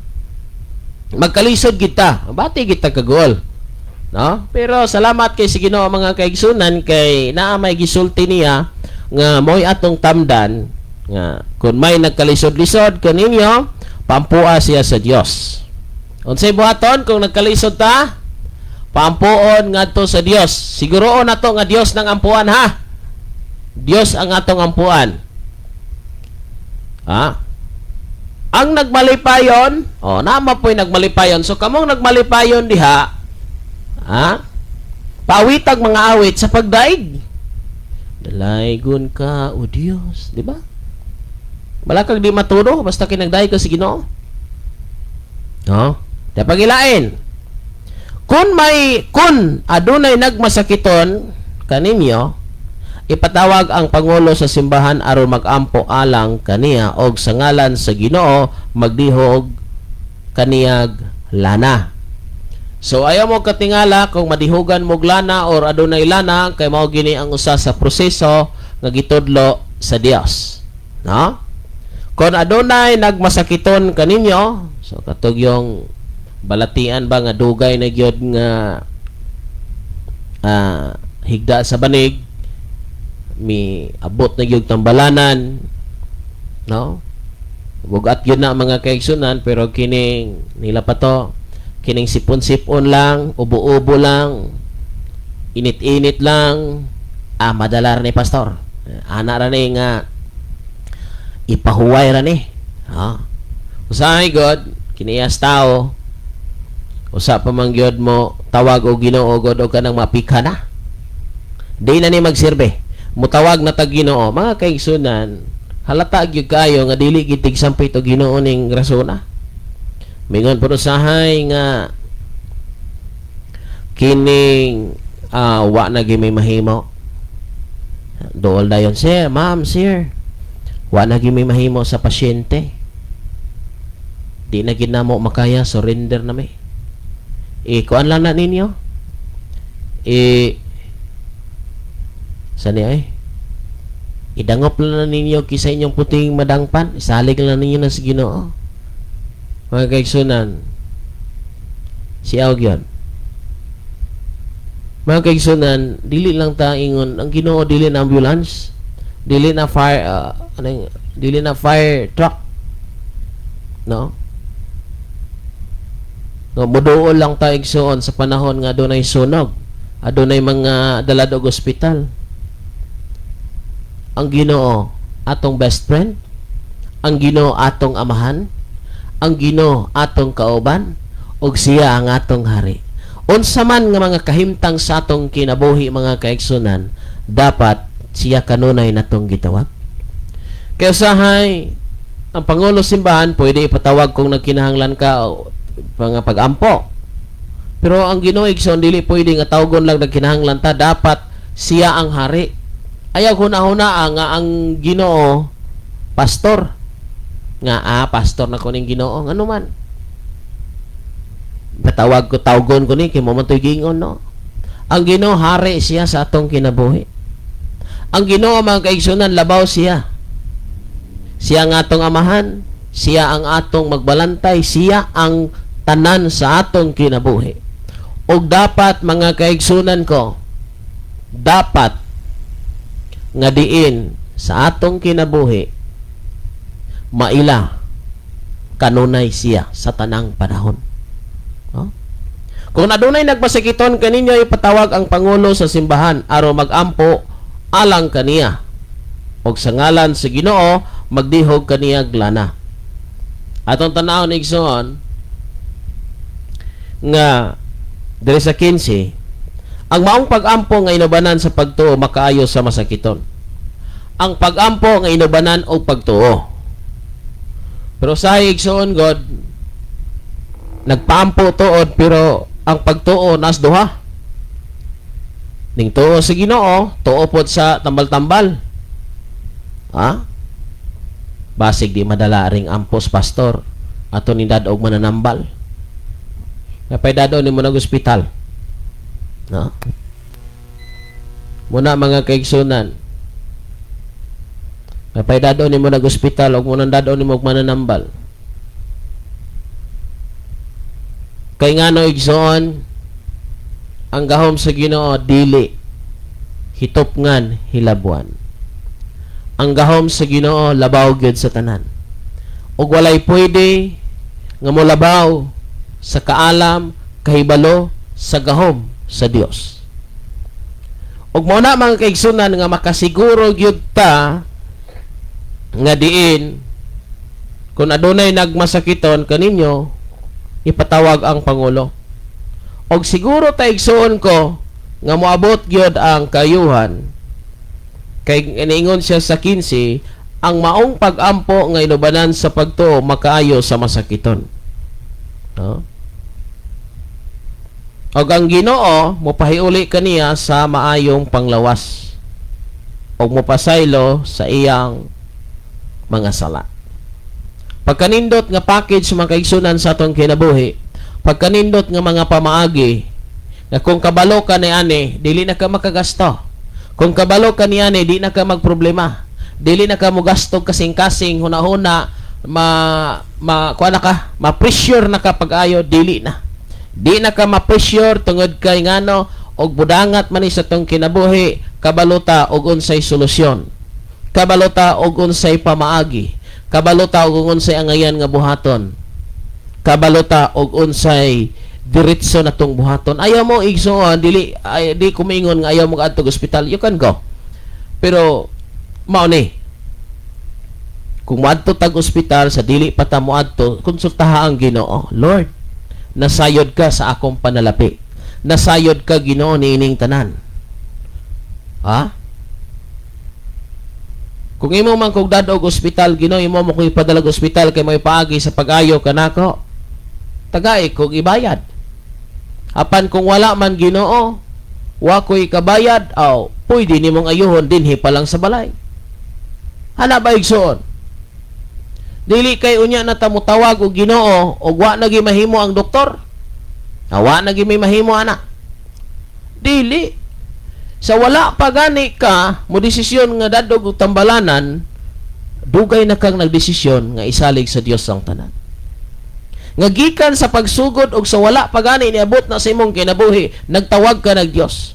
Magkalisod kita. Bati kita kaguol. No? Pero salamat kay si Ginoo, mga kaigsunan, kay naa may gisulti niya nga mo'y atong tamdan nga kung may nagkalisod-lisod kaninyo, pampua siya sa Dios. Unsay buhaton kung nagkalisod ta? Paampuon ngadto sa Dios. Siguroon nato nga Dios nang ampuan, ha. Dios ang atong ampuan. Ha? Ang nagmalipayon, oh, nama po'y nagmalipayon. So kamong nagmalipayon diha, ha? Pawitag mga awit sa pagdaig. Dalaygon ka, o Dios, di ba? Wala kag di matudo basta kinagdaig ka sa Ginoo. No? Di pagilain. Kun adunay nagmasakiton kaninyo, ipatawag ang pangulo sa simbahan aron magampo alang kaniya og sa ngalan sa Ginoo magdihog kaniyag lana. So ayaw mo katingala kung madihugan mo lana or adunay lana kay mao gini ang usa sa proseso nga gitudlo sa Dios. No? Kung adunay nagmasakiton kaninyo, so katog yung balatian ba nga dugay na gyud nga higda sa banig, mi abot na gyud tambalanan, no? Bugat yun na, mga kaigsunan, pero kining nila pa to, kining sipon-sipon lang, ubo-ubo lang, init-init lang, madala ra ni pastor. Ana ra ni nga ipahuway ra ni. Ha? Usahay god, kiniyas tao, usa pa man gyud mo tawag og Ginoo god og kanang mapika na. Di na ni magsilbi. Mutawag na tag Ginoo, mga kaigsunan, halata gyud kayo nga dili gid tigsampit og Ginoo ning rasona. Mingon po usahay nga kining wa na gyud may mahimo. Dool dayon, "Sir, ma'am, sir. Wa na gyud may mahimo sa pasyente. Di na gid namo makaya, surrender na mi. E kuan lang na ninyo. E sa niya eh. Idangop lang na ninyo kisa inyong puting madangpan, isalig lang ninyo na sa Ginoo." Mga kaigsunan, si yun. Mga kaigsunan, dili lang ta ingon, ang Ginoo dili na ambulance, dili na fire, ano dili na fire truck. No? No, muduol lang ta, igsuon, sa panahon nga adunay sunog, adunay mga dalad og ospital. Ang Ginoo atong best friend, ang Ginoo atong amahan, ang Ginoo atong kauban, ug siya ang atong hari. Unsa man nga mga kahimtang sa atong kinabuhi, mga kaigsunan, dapat siya kanunay natong gitawag. Kaya usahay, ang pangulo simbahan pwede ipatawag kung nagkinahanglan ka o mga pag-ampo. Pero ang Ginoo, igsoon, dili pwede nga tawgon lang nagkinahanglan ta, dapat siya ang hari. Ayaw huna-huna nga ang Ginoo pastor. Nga pastor na ko ning Ginoo, ngano man. Patawag ko, tawgon ko ni kay mo man to'y giingon, no. Ang Ginoo, hari siya sa atong kinabuhi. Ang Ginoo, mga kaigsunan, labaw siya. Siya ang atong amahan, siya ang atong magbalantay, siya ang tanan sa atong kinabuhi. Ug dapat, mga kaigsunan ko, dapat nga diin sa atong kinabuhi maila kanunay siya sa tanang panahon. No? Kung adunay nagmasakiton kaninyo, ipatawag ang pangulo sa simbahan aron magampo alang kaniya og sa ngalan sa Ginoo magdihog kaniya lana. Atong tan-awon, igsoon, nga diri sa 15, ang maong pag-ampo nga inubanan sa pagtuo makaayo sa masakiton. Ang pag-ampo nga inubanan og pagtuo. Pero sa igsoon god, nagpaampo tuod pero ang pagtuo nas duha. Ning tuo sa Ginoo, tuo pod sa tambal-tambal. Ha? Basig di madala ring ampos pastor ato ni dad og mananambal. Napay dado ni mo nag ospital. No? Muna, mga kaigsunan. Napay dado ni mo nag ospital og munang dado ni mo og mananambal. Kay ngano, igsoon, Ang gahom sa Ginoo dili hitopngan, hilabwan. Ang gahom sa Ginoo labaw gyud sa tanan. Ug walay pwede nga molabaw sa kaalam, kahibalo sa gahom sa Dios. Ug mao na, mga kaigsunan, nga makasiguro gyud ta nga diin kung adunay nagmasakiton kaninyo, ipatawag ang pangulo. Og siguro ta, igsuon ko, nga moabot gyud ang kayuhan kay iniingon siya sa 15, ang maong pag-ampo nga inubanan sa pagtuo makaayo sa masakiton, no? Og ang Ginoo mopahiuli kaniya sa maayong panglawas og mopasaylo sa iyang mga sala. Pagkanindot nga package, mga kaigsunan, sa atong kinabuhi, pagkanindot nga mga pamaagi nga kung kabalo ka ni ani, dili na ka makagasto. Kung kabalo ka ni ani, di na ka magproblema. Dili na ka mogasto kasing-kasing hunahuna ma ma kuha na ka, ma-pressure na ka pag-ayo, dili na. Di na ka ma-pressure tungod kay ngano og budangat man ni sa tong kinabuhi, kabalo ta og unsay solusyon. Kabalo ta og unsay pamaagi. Kabalo ta og unsay angayan nga buhaton. Kabalo ta og unsay diretso na tong buhaton. Ayaw mo, igsoon, dili ay, di kumingon nga ayaw mo adto ospital, you can go. Pero mao ni kung moadto tag ospital, sa dili pa ta moadto, konsultaha ang Ginoo. "Lord, nasayod ka sa akong panalapi. Nasayod ka, Ginoo, niining tanan." Ha? Kung imo man kog dad-og ospital, "Ginoo, imo mo ko ipadala og ospital kay may paagi sa pag-ayo kanako. Tagay kog ibayad. Apan kung wala man, Ginoo, wa ko'y kabayad, aw, pwede nimong ayuhon dinhi pa lang sa balay." Hala ba, igsoon? Dili kay unya na ta motawag og Ginoo og wa na gyud mahimo ang doktor. Ah, wa na gyud may mahimo ana. Dili. Sa wala pa gani ka mo desisyon nga dadog og tambalanan, dugay na kang nagdesisyon nga isalig sa Dios ang tanan. Nga gikan sa pagsugod og sa wala pa gani niabot na sa imong kinabuhi, nagtawag ka nag Dios.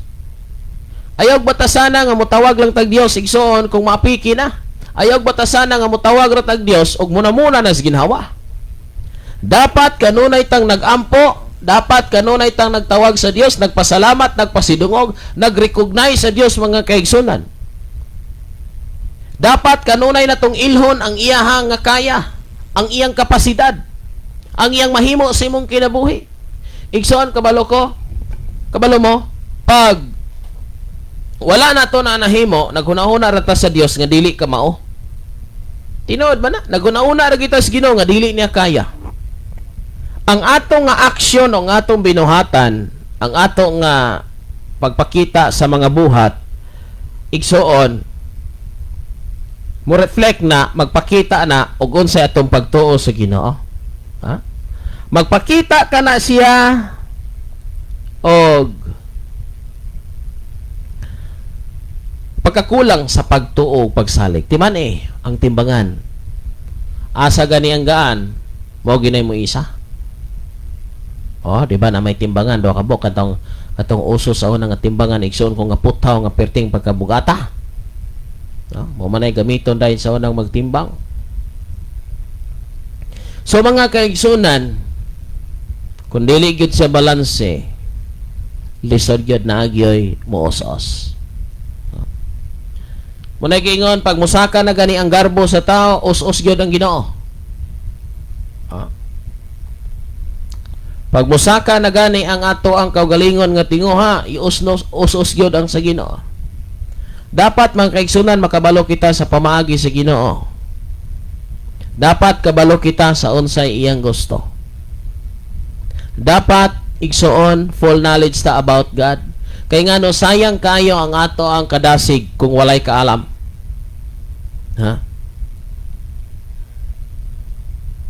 Ayaw batasana nga motawag lang tag Dios, igsoon, kung maapiki na. Ayaw batasana nga motawag ra tag Dios og muna-muna na sa ginhawa. Dapat kanunay tang nagampo, dapat kanunay tang nagtawag sa Dios, nagpasalamat, nagpasidungog, nag-recognize sa Dios, mga kaigsunan. Dapat kanunay na tong ilhon ang iyahang nga kaya, ang iyang kapasidad, ang iyang mahimo sa imong kinabuhi. Igsoon, kabalo ko, kabalo mo, pag wala na to na nahimo, naghuna-huna ra ta sa Dios nga dili ka mao. Tinuod ba na? Naghuna-huna ra kita sa Ginoo nga dili niya kaya. Ang atong nga aksyon o ang atong binuhatan, ang atong nga pagpakita sa mga buhat, igsoon, mo reflect na, magpakita na og unsay atong pagtuo sa Ginoo. Ha? Magpakita ka na siya og pagkakulang sa pagtuo ug pagsalig. Timan eh, ang timbangan. Asa gani ang gaan, mao ginay mo isa. Oh, di ba na may timbangan do ka katong katong uso sa una nga timbangan, igsoon, ko nga puthaw nga perting pagkabugata. No, mo man ay gamiton dahil sa unang magtimbang. So mga kaigsunan, kung dili gyud sa balanse, lisod gyud na agyoy moos-os. Muna giingon, pag musaka na gani ang garbo sa tao, us-us gyud ang Ginoo. Ah. Pag musaka na gani ang ato ang kaugalingon nga tinguha, iusnos us-us gyud ang sa Ginoo. Dapat, mga kaigsunan, makabalo kita sa pamaagi sa Ginoo. Dapat kabalo kita sa unsay iyang gusto. Dapat, igsoon, full knowledge ta about God. Kay ngano, sayang kayo ang ato ang kadasig kung walay kaalam. Ha?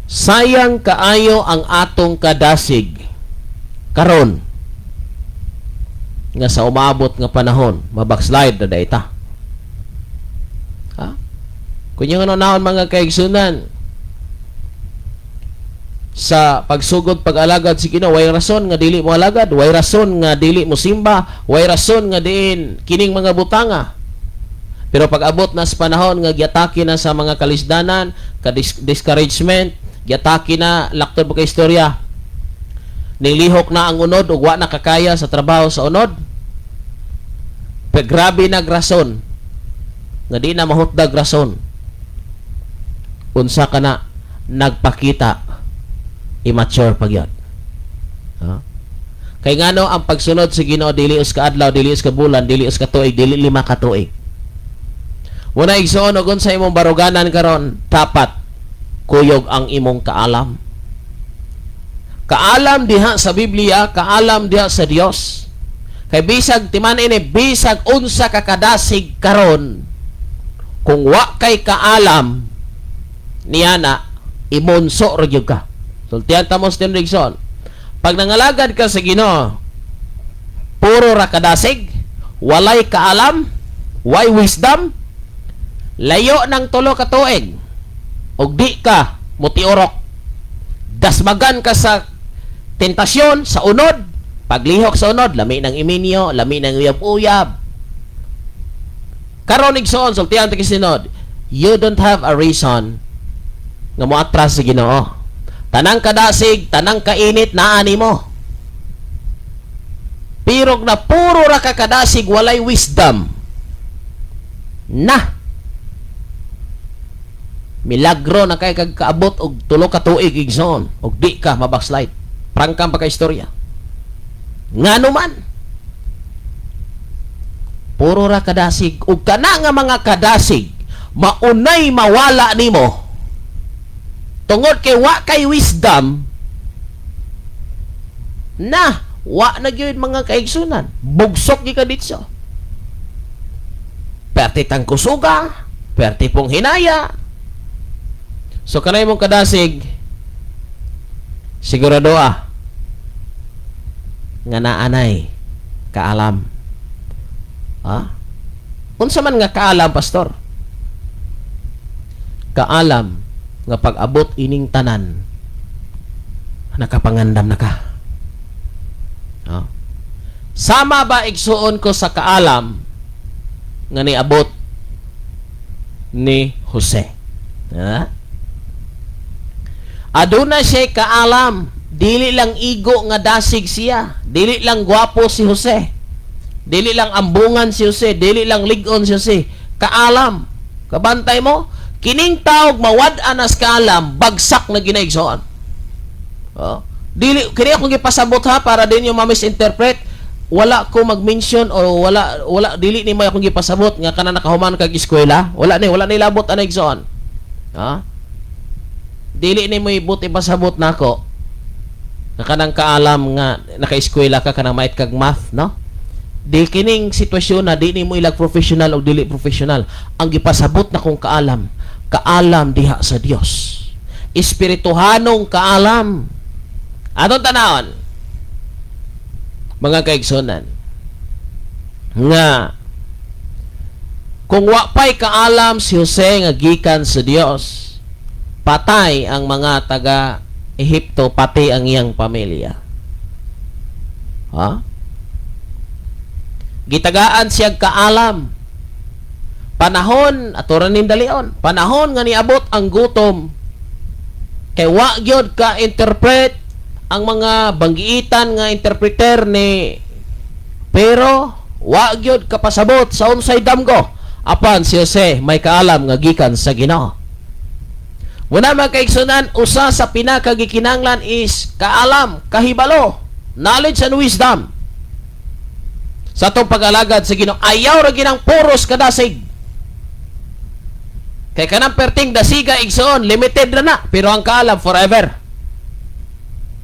Sayang kaayo ang atong kadasig karon nga sa umabot nga panahon mabackslide na dayta. Ha? Kung yung ano naon, mga kaigsunan, Sa pagsugod pag-alagad sa Ginoo, way rason nga dili mo alagad, way rason nga dili mo simba, way rason nga diin kining mga butanga. Pero pag abot na sa panahon nga giatake na sa mga kalisdanan, ka discouragement, giatake na, laktod pa kay istorya. Nilihok na ang unod ug wa na kakaya sa trabaho sa unod. Pero grabe nag rason nga di na mahutdag rason. Unsa ka na nagpakita immature pa gyud. Ha? Kay ngano, ang pagsunod sa Ginoo dili us ka adlaw, dili us ka bulan, dili us ka tuig, dili 5 ka tuig. Muna, igsoon, og unsa imong baruganan karon, dapat kuyog ang imong kaalam. Kaalam diha sa Biblia, kaalam diha sa Dios. Kay bisag timan ini, bisag unsa ka kadasig karon, kung wa kay kaalam niya na, imonso ra gyud ka. Sultihan ta mo sa Rigson. Pag nangalagad ka sa Ginoo, puro ra kadasig, walay kaalam, way wisdom, layo ng 3 ka tuig, og di ka mutiurok. Dasmagan ka sa tentasyon, sa unod, paglihok sa unod, lami ng iminyo, lami ng uyab-uyab. Karon, igsoon, sultihan ta kisinod, you don't have a reason nga moatras sa Ginoo. Tanang kadasig, tanang kainit naa nimo. Pero na puro ra ka kadasig, walay wisdom. Na. Milagro na kay kag kaabot og 3 ka tuig, igsoon, og di ka mabackslide. Prangkang pa ka istorya. Ngano man? Puro ra kadasig ug kana nga mga kadasig maunay mawala nimo tungod kay wa kay wisdom na, wa na gyud, mga kaigsunan, bugsok gyud ka ditso, perti tang kusuga, perti pong hinaya. So kanay mong kadasig, sigurado nga naanay kaalam. Ha, unsa man nga kaalam, pastor? Kaalam nga pag-abot ining tanan, nakapangandam na ka. No? Sama ba, igsuon ko, sa kaalam nga niabot ni Jose? Ha? Aduna siya kaalam, dili lang igo nga dasig siya, dili lang gwapo si Jose, dili lang ambungan si Jose, dili lang ligon si Jose, kaalam. Kabantay mo, kining tawag mawad-an as kaalam, bagsak na ginaigsoon. Oh. Dili kini akong gipasabot ha, para din yung ma-misinterpret. Wala ko mag-mention o wala wala dili ni mo akong gipasabot nga kana nakahuman kag eskwela. Wala ni labot ana, igsoon. Ha? Dili ni mo ibot ipasabot nako nga kanang kaalam nga naka-eskwela ka, kanang mait kag math, no? Di kining sitwasyon na di nimo ilag professional o dili professional. Ang gipasabot na kong kaalam, kaalam diha sa Dios. Espirituhanong kaalam. Atong tanawon, mga kaigsunan, nga kung wa pa'y kaalam si Jose nga gikan sa Dios, patay ang mga taga Ehipto, pati ang iyang pamilya. Ha? Gitagaan siya kaalam. Panahon, aturan ning dalion, panahon nga niabot ang gutom, kay wa gyud ka interpret ang mga banggiitan nga interpreter ni, pero wa gyud kapasabot sa unsay damgo. Apan si Jose may kaalam nga gikan sa Ginoo. Muna, mga kaigsunan, usa sa pinakagikinanglan is kaalam, kahibalo, knowledge and wisdom. Sa atong pag-alagad sa Ginoo, ayaw ra ginang puros kadasig. Kay kanang perting dasiga, igsoon, limited na na, pero ang kaalam forever.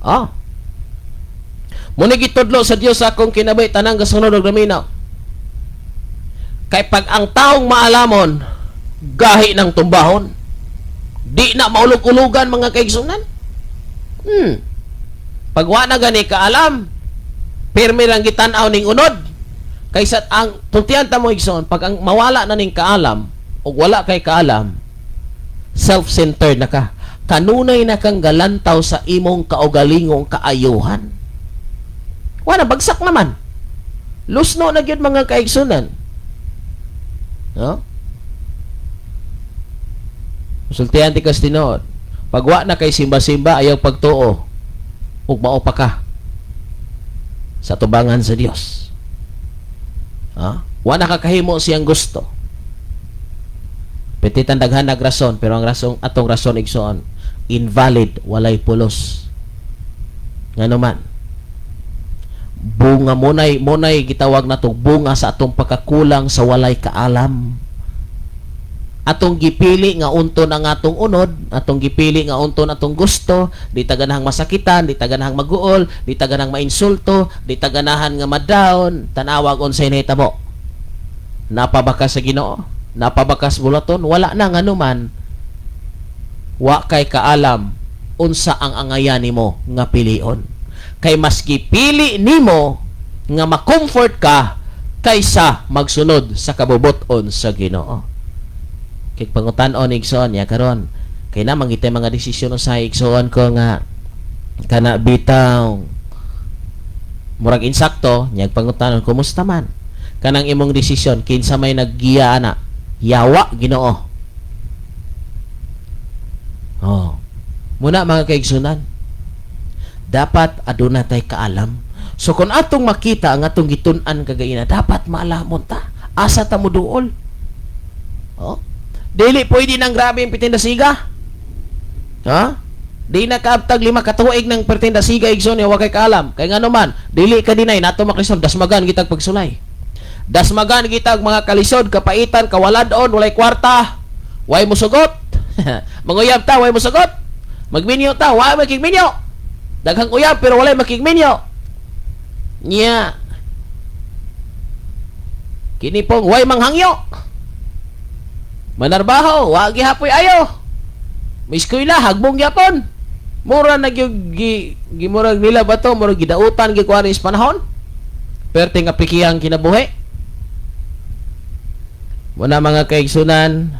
Ah. Muna gitudlo sa Dios sa akong kinabuhi, tanang gasunod og naminaw. Kay pag ang taong maalamon, gahi ng tumbahon. Di na maulog-ulugan, mga kaigsunan. Pag wa na gani kaalam, pirmi lang gitan-aw ning unod. Kaysa ang tultian ta mo, igsoon, pag ang mawala na ning kaalam ug wala kay kaalam, self-centered na ka. Kanunay na kang galantaw sa imong kaugalingong kaayuhan. Wala, bagsak naman. Lusno na gyud, mga kaigsunan. No? Musultihan ti kas tinuod. Pag wa na kay simba-simba, ayaw pagtuo. Ug mao pa ka sa tubangan sa Dios. Ha? Wa na kakahimo siyang gusto. Petitan daghan nag rason, pero ang rason, atong rason, igsoon, invalid, walay pulos. Ngano man bunga monay gitawag nato bunga sa atong pagkakulang sa walay kaalam. Atong gipili nga unton ang atong unod, atong gipili nga unton atong gusto, di ta ganahang masakitan, di ta ganahang maguol, di ta ganahang mainsulto, di ta ganahan nga ma-down. Tanawag unsay nahitabo. Napabaka sa Ginoo, napabakas bulaton, wala na. Nganuman wa kay kaalam unsa ang angayan nimo nga pilion, kay mas gipili nimo nga ma-comfort ka kaysa magsunod sa kabubut-on sa Ginoo. Kay pangutan-on, igsoon, ya karon kay na mangitay mga desisyon usahay, igsoon ko, nga kana bitaw murag insakto. Nyag pangutan-on, kumusta man kanang imong desisyon? Kinsa may naggiya ana, yawa, Ginoo? Oh, muna, mga kaigsunan, dapat aduna tay kaalam. So kung atong makita ang atong gitun-an kagaina, dapat maalamon ta asa ta moduol. Oh, dili pwede nang grabe ang pitindasiga, ha? Di na kaabtag 5 ka tuig ng pertindasiga, igsoon, wa kay kaalam. Kay ngano man dili ka dinay nato maklisod, dasmagan kitag pagsulay, dasmagan kitag mga kalisod, kapaitan, kawaladon, walay kwarta, way musugot, manguyab ta, way musugot, magminyo ta, way makigminyo, daghang uyab pero walay makigminyo nya. Kini pong way manghangyo, manarbaho, wa gihapoy ayo, mieskwela, hagbong gyapon. Mura na gyud gi, gimurag nila ba to, murag gidautan gi kuan is panahon. Perte nga pikiyang kinabuhi. Muna, mga kaigsunan,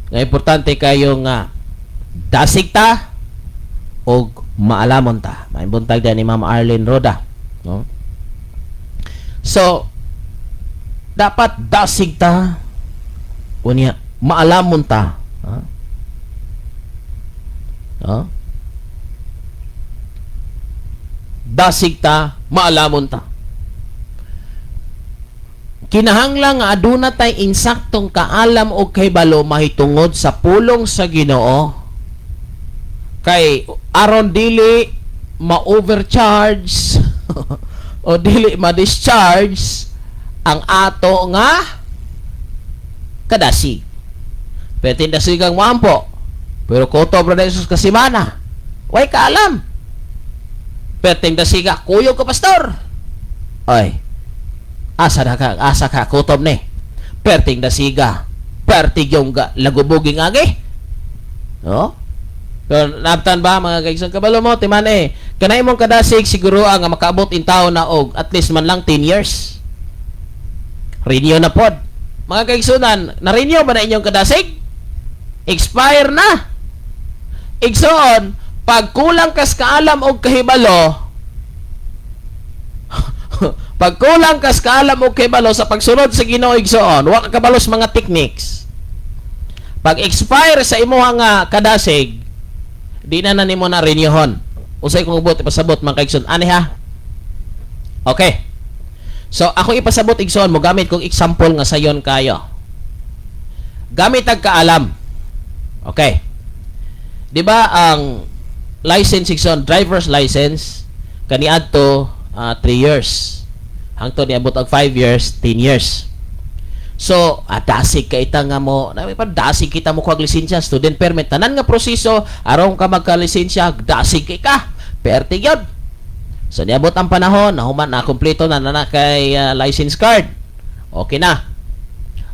nga importante kayo nga dasig ta og maalamon ta. May buntag ni Ma'am Arlene Roda, no? So dapat dasig ta, unya maalamon ta, ha? No? Dasig ta, maalamon ta. Kinahanglan nga aduna tay insaktong kaalam o kahibalo mahitungod sa pulong sa Ginoo, kay aron dili ma-overcharge o dili ma-discharge ang ato nga kadasig. Pwede dasigang moampo, pero kutob ra Jesus kasimana, way kaalam. Perting dasiga, kuyog ka, pastor. Ay, asa na ka, asa ka kutob ni? Perting dasiga, perting yung ga, lagubuging agi, no? Pero nabtan ba, mga kaigsoon, kabalo mo timan eh, kanay imong kadasig siguro ang makaabot in taon na og at least man lang 10 years, renew na pod. Mga kaigsunan, na-renew ba na inyong kadasig? Expire na, igsoon. Pag kulang kas kaalam og kahibalo, pag kulang kas kaalam og kahibalo sa pagsunod sa Ginoo, igsoon, wa ka kabalo sa mga techniques, pag expire sa imuha nga kadasig, di na na nimo na renewhon. Usay kong ubot ipasabot, mga kaigsoon ani, ha? Okay, so ako ipasabot, igsoon, mo gamit kong example nga sayon kayo, gamit ang kaalam. Okay, di ba ang license, igsoon, driver's license, kaniadto 3 years hangtod niabot og 5 years, 10 years. So, dasig ka ita nga mo, na pa dasig kita mo kuha lisensya, student permit, tanan nga proseso aron ka magka-lisensya, dasig kay ka. Perti gyud. So niabot ang panahon, nahuman na, kompleto na na, na kay license card. Okay na.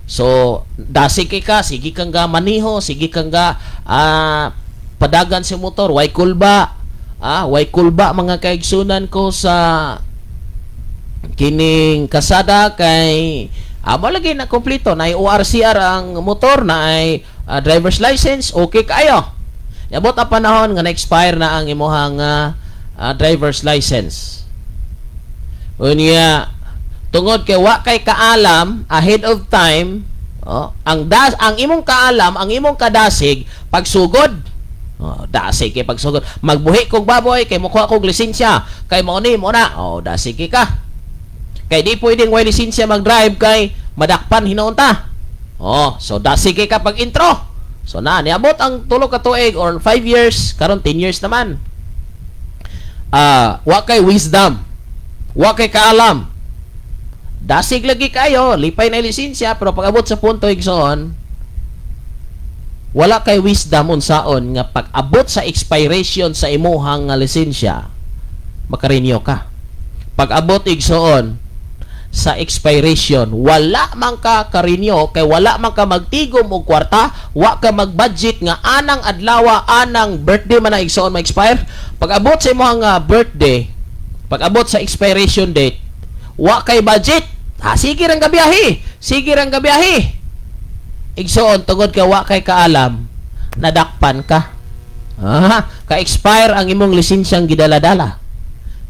So, dasig kay ka, sige kang ga maniho, sige kang ga padagan sa motor, way kulba. Way kulba, mga kaigsunan ko, sa kining kasada kay Amo lagi na kompleto na ORCR ang motor na ay driver's license, okay kayo. Niabot ang panahon nga na-expire na ang imuhang driver's license. Unya, tungod kay wa kay kaalam ahead of time, oh, ang imong kaalam, ang imong kadasig pagsugod. Oh, dasig kay pagsugod. Magbuhi kog baboy kay mokuha kog lisensya. Kay mao ni mo na. Oh, dasig kay ka. Kay di pwedeng way lisensya mag-drive kay madakpan hinuon ta. Oh, so dasig kay ka pag intro. So na niabot ang 3 ka tuig or 5 years, karon 10 years naman. Ah, wa kay wisdom. Wa kay kaalam. Dasig lagi kayo, lipay na lisensya, pero pag abot sa punto, igsoon, wala kay wisdom unsaon nga pag abot sa expiration sa imuhang nga lisensya, makarenew ka. Pag abot, igsoon, sa expiration, wala man ka karenew kay wala man ka magtigom og kwarta, wa ka mag-budget nga anang adlawa, anang birthday man na, igsoon, ma-expire. Pag abot sa imuhang birthday, pag abot sa expiration date, wa kay budget. Ha, sige rang gabiyahe, sige rang gabiyahe. Igsoon, tungod kay wa kay kaalam, nadakpan ka. Ah, ka-expire ang imong lisensyang gidala-dala.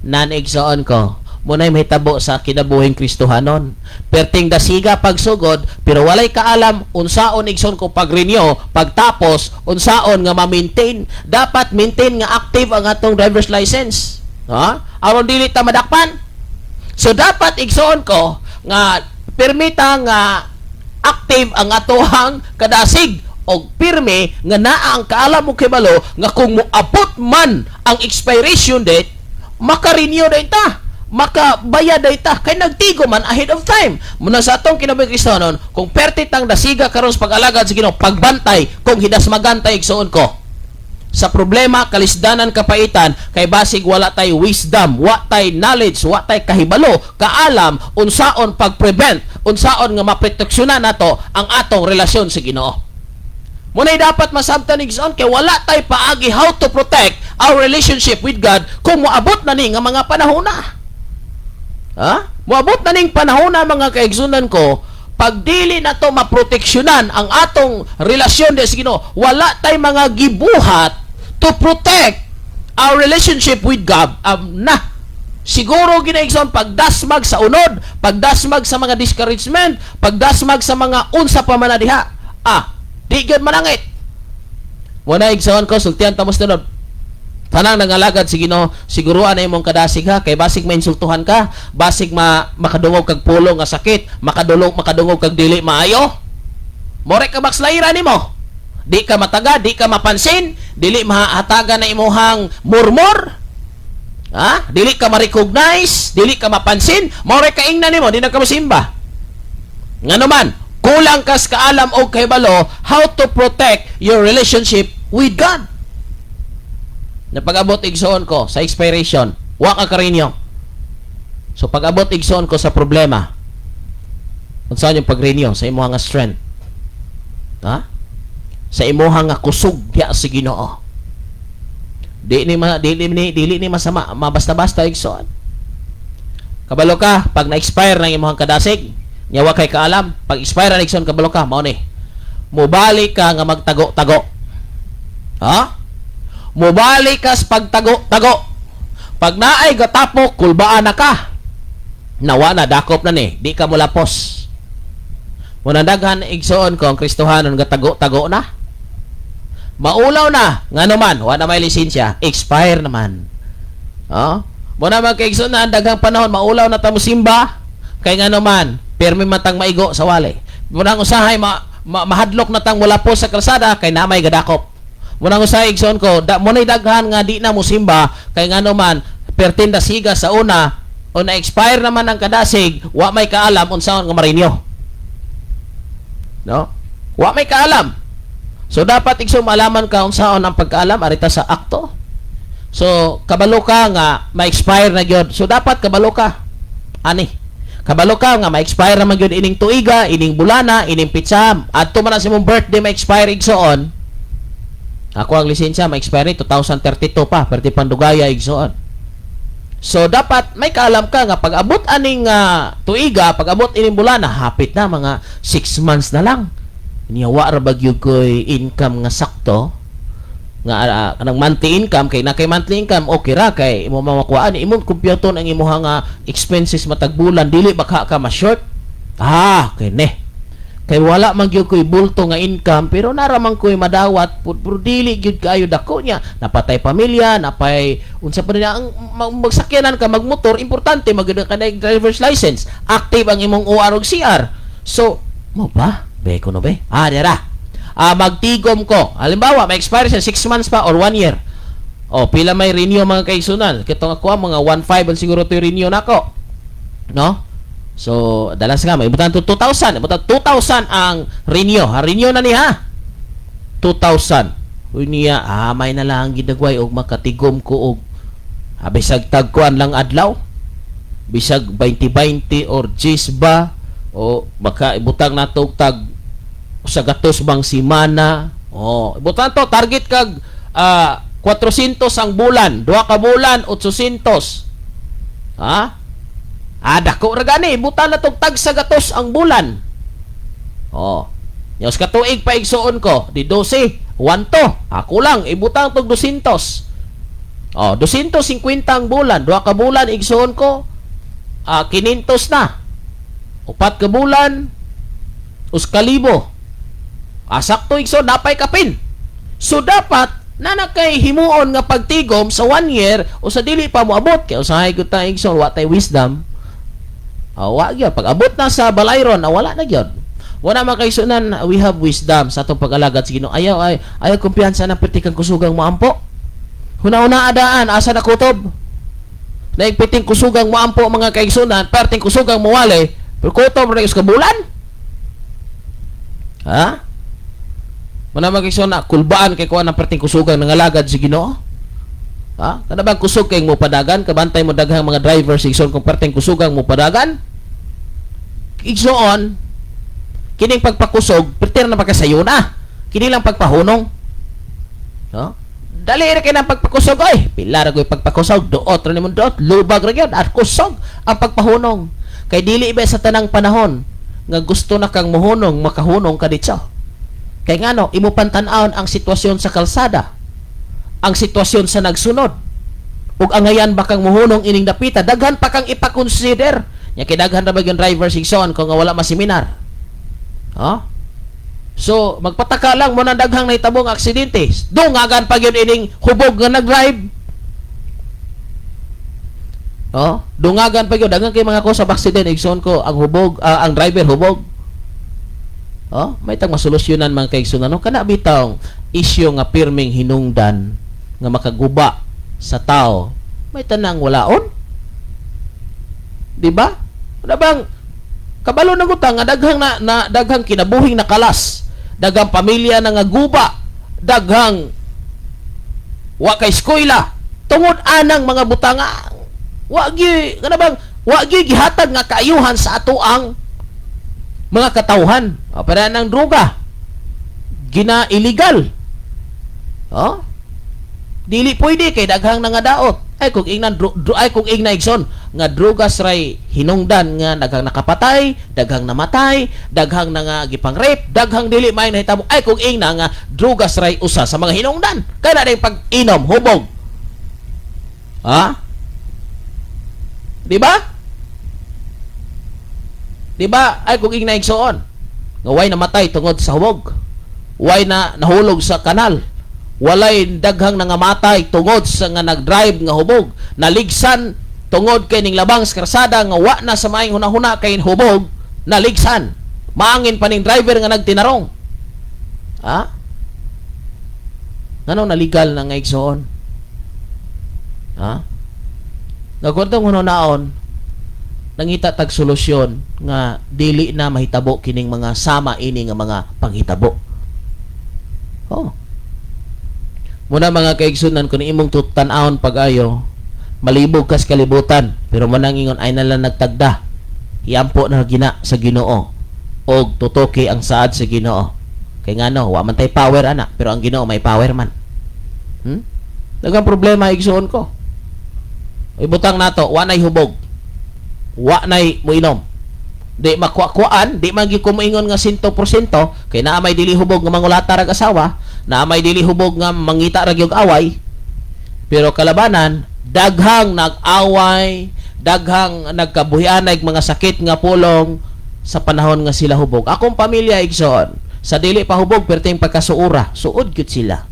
Nan, igsoon ko, muna'y mahitabo sa kinabuhing Kristohanon. Perting dasiga pagsugod, pero walay kaalam unsaon, igsoon ko, pag-renew, pagtapos, unsaon nga ma-maintain. Dapat maintain nga active ang atong driver's license. Ha? Aron dili ta madakpan. So dapat, igsoon ko, nga permita nga active ang atohang kadasig og pirme nga naa ang kaalam mo kibalo nga kung moabot man ang expiration date, maka-renew din ta, makabayad day ta kay nagtigo man ahead of time. Muna sa atong kinabuhi Kristohanon, kung perti tang dasiga karon sa pag-alagad sa Ginoo, pagbantay kung hidasmagan tay, igsoon ko, sa problema, kalisdanan, kapaitan, kay basig wala tay wisdom, wa tay knowledge, wa tay kahibalo, kaalam unsaon pag-prevent, unsaon nga maproteksyonan nato ang atong relasyon sa Ginoo. Muna'y dapat masabtan, igsoon, kay wala tay paagi how to protect our relationship with God kung moabot na ni nga mga panahon na. Ha? Moabot na ning panahon na, mga kaigsunan ko, pag dili na to maproteksyonan ang atong relasyon sa Ginoo, wala tay mga gibuhat to protect our relationship with God. Na siguro ginaigsoon pagdasmag sa unod, pagdasmag sa mga discouragement, pagdasmag sa mga unsa pa man na diha. Ah, di gyud manangit. Wala, igsoon ko, sultian tamos tunod. Tanang nangalagad sa Ginoo, siguruan na imong kadasig ha, kay basig mainsultuhan ka, basig makadungog kag pulong nga sakit, makadungog kag dili maayo. More ka backslide nimo. Di ka mataga, di ka mapansin, dili mahatagan na imuhang murmur. Ha? Dili ka ma-recognize, dili ka mapansin, more ka ingnan nimo, di na ka mosimba. Ngano man, kulang kas kaalam og kahibalo how to protect your relationship with God. Na pag-abot, igsoon ko, sa expiration, wa ka karinyo. So pag-abot, igsoon ko, sa problema, unsa yung pag-renew sa imuha nga strength? Ha? Sa imuha nga kusog diya sa Ginoo. Di ni masama, mabasta-basta, igsoon. Kabalo ka pag na-expire ng imuhang kadasig, nya wa kay kaalam, pag expire na, igsoon, kabalo ka mao ni. Mubalik ka nga magtago-tago. Ha? Mubalik ka sa pagtago-tago. Pag naay gatapok, kulbaan na ka. Nawa na, dakop na ni, di ka mulapos. Muna daghan, igsoon ko, ang Kristohanon gatago-tago na. Maulaw na, ngano man, wa na may lisensya, expire naman. Oh? Muna man kay igsoon na daghang panahon maulaw na ta mosimba kay ngano man, pirmi man tang maigo sa wali. Muna ang usahay mahadlok na tang wala po sa kalsada kay namay gadakop. Muna ang usahay, igsoon ko, muna'y daghan nga di na mosimba kay ngano man, pertinda siga sa una o na-expire naman ang kadasig, wa may kaalam unsaon nga ma-renew. No? Wa may kaalam. So dapat, igsoon, malaman ka unsaon ang pagkaalam arita sa akto. So kabalo ka nga ma-expire na gyud. So dapat kabalo ka ani. Kabalo ka nga ma-expire na man gyud ining tuiga, ining bulana, ining pitsa. Adto man na sa imong birthday ma-expire, igsoon. Ako ang lisensya ma-expire ni 2032 pa, perti pandugaya, igsoon. So dapat may kaalam ka nga pag abot aning tuiga, pag abot ining bulan, hapit na mga 6 months na lang. Niya wa ra ba gyud koy income nga sakto nga kanang monthly income, kay na kay monthly income, okay ra kay imo mamakuhaan, imong kompyuton ang imuha nga expenses matag bulan, dili baka ka ma-short. Ah, kay ne kay wala man gyud koy bulto nga income, pero nara man koy madawat pud, pero dili gyud kaayo dako niya, napatay pamilya, napay unsa pa nila ang magsakyanan ka, magmotor, importante magud ka na driver's license, active ang imong OR ug CR. So mo ba be kuno be dira magtigom ko. Halimbawa, may expire siya 6 months pa or 1 year. O pila may renew, mga kaigsunan? Kitong ako mga 1.5 ang siguro to renew nako, no? So, dalas nga, may ibutan to 2,000. Ibutan 2,000 ang renew. Ha, renew na niya. 2,000. Uy niya, may na lang gidagway og makatigom ko og bisag tagkuan lang adlaw. Bisag 20-20 or 10 ba, o baka ibutang nato og tag sa gatos bang simana. Oh, ibutang to target kag 400 ang bulan, duha ka bulan 800. Ha? Ah, dako ra gani, butan na tog tag sa gatos ang bulan. Oh. Yos ka tuig pa, igsuon ko, di 12, 1 to. Ako lang ibutang tog 200. Oh, 250 ang bulan, duha ka bulan, igsuon ko, 500 na. Upat ka bulan, 1,000. Ah, sakto, igsoon, napay kapin. So dapat na kay himuon nga pagtigom sa one year o sa dili pa moabot, kay usahay gud ta, igsoon, wa tay wisdom. Ah, wa gyud pag abot na sa balayron na, wala na gyud. Wala man kaigsunan, we have wisdom sa atong pag-alagad sa Ginoo. Ayaw ay ayaw kumpiyansa na perti kang kusugang moampo. Huna-huna adaan asa na kutob. Naigpiting kusugang moampo, mga kaigsunan, perting kusugang mowali, pero kutob ra ka bulan. Ha? Muna mga kaigsunan, kulbaan kay kuan ang perting kusugang nangalagad sa Ginoo. Ha? Kana bang kusog kay mo padagan, kabantay mo daghang mga drivers, igsoon, kung perting kusugang mo padagan? Igsoon, kining pagpakusog, perti na pagkasayo na. Kini lang pagpahunong. No? Dali ra kay nang pagpakusog oy. Pila ra ko'y pagpakusog, duot ra nimo duot, lubag ra gyud at kusog ang pagpahunong. Kay dili ba sa tanang panahon nga gusto na kang mohunong, makahunong ka ditso. Kay ngano, imo pantan-awon ang sitwasyon sa kalsada, ang sitwasyon sa nagsunod. Ug angayan ba kang mohunong ining dapita, daghan pa kang ipa-consider. Nya kay daghan ra ba yung driver, igsoon, kung nga wala maseminar. Ha? So, magpataka lang mo na daghang nahitabong aksidente. Dungagan pa gyud ining hubog nga nag-drive. Oh, dungagan pa gyud, daghan kay mga cause of accident, igsoon ko, ang hubog, ang driver hubog. Oh, may tag masolusyonan, mga kaigsunan, no? Kana bitawng isyu nga pirming hinungdan nga makaguba sa tao. May tanang walaon. Di ba? Wala bang kabalo na gutang nga daghang na daghang kinabuhing nakalas, daghang pamilya na nga guba, daghang wa kay eskwela tungod anang mga butanga, wa gi kana bang wa gi gihatag nga kaayuhan sa ato ang mga katawhan. O, para ng droga gina illegal. Oh, dili pwede kay daghang nangadaot. Ay kung ingnan ay kung ingna, igsoon, nga drogas ray hinungdan nga daghang nakapatay, daghang namatay, daghang nga gipang rape, daghang dili may nahitabo. Ay kung ingna nga drogas ray usa sa mga hinungdan kay na pag-inom hubog. Ha, di ba? Di ba? Ay kung ingna, igsoon, nga way namatay tungod sa hubog, way na nahulog sa kanal, walay daghang nangamatay tungod sa nga nag-drive nga hubog, naligsan tungod kay ning labang sa karsada nga wa na sa maayong hunahuna kay hubog, naligsan, maangin pa ning driver nga nagtinarong. Ha, ngano naligal na nga, igsoon? Ha, nagkwentong hunaon, nangita tag solusyon nga dili na mahitabo kining mga sama ini nga mga panghitabo. Oh. Muna, mga kaigsunan, kung imong tan-awon pag-ayo, malibog kas kalibutan, pero manang ingon ay nalang nagtagda. Iampo na gina sa Ginoo og tutoki ang saad sa Ginoo. Kay ngano, wa man tay power ana, pero ang Ginoo may power man. Daghang problema, igsuon ko. Ibutang nato, wa nay hubog. Wa nay moinom. Di makuha-kuan, di man gyud ko moingon nga 100% kay naa may dili hubog nga mangulata rag asawa, naa may dili hubog nga mangita ra gyud away. Pero kalabanan, daghang nag-away, daghang nagkabuhianay mga sakit nga pulong sa panahon nga sila hubog. Akong pamilya, igsoon, sa dili pa hubog perting pagkasuura, suod gyud sila.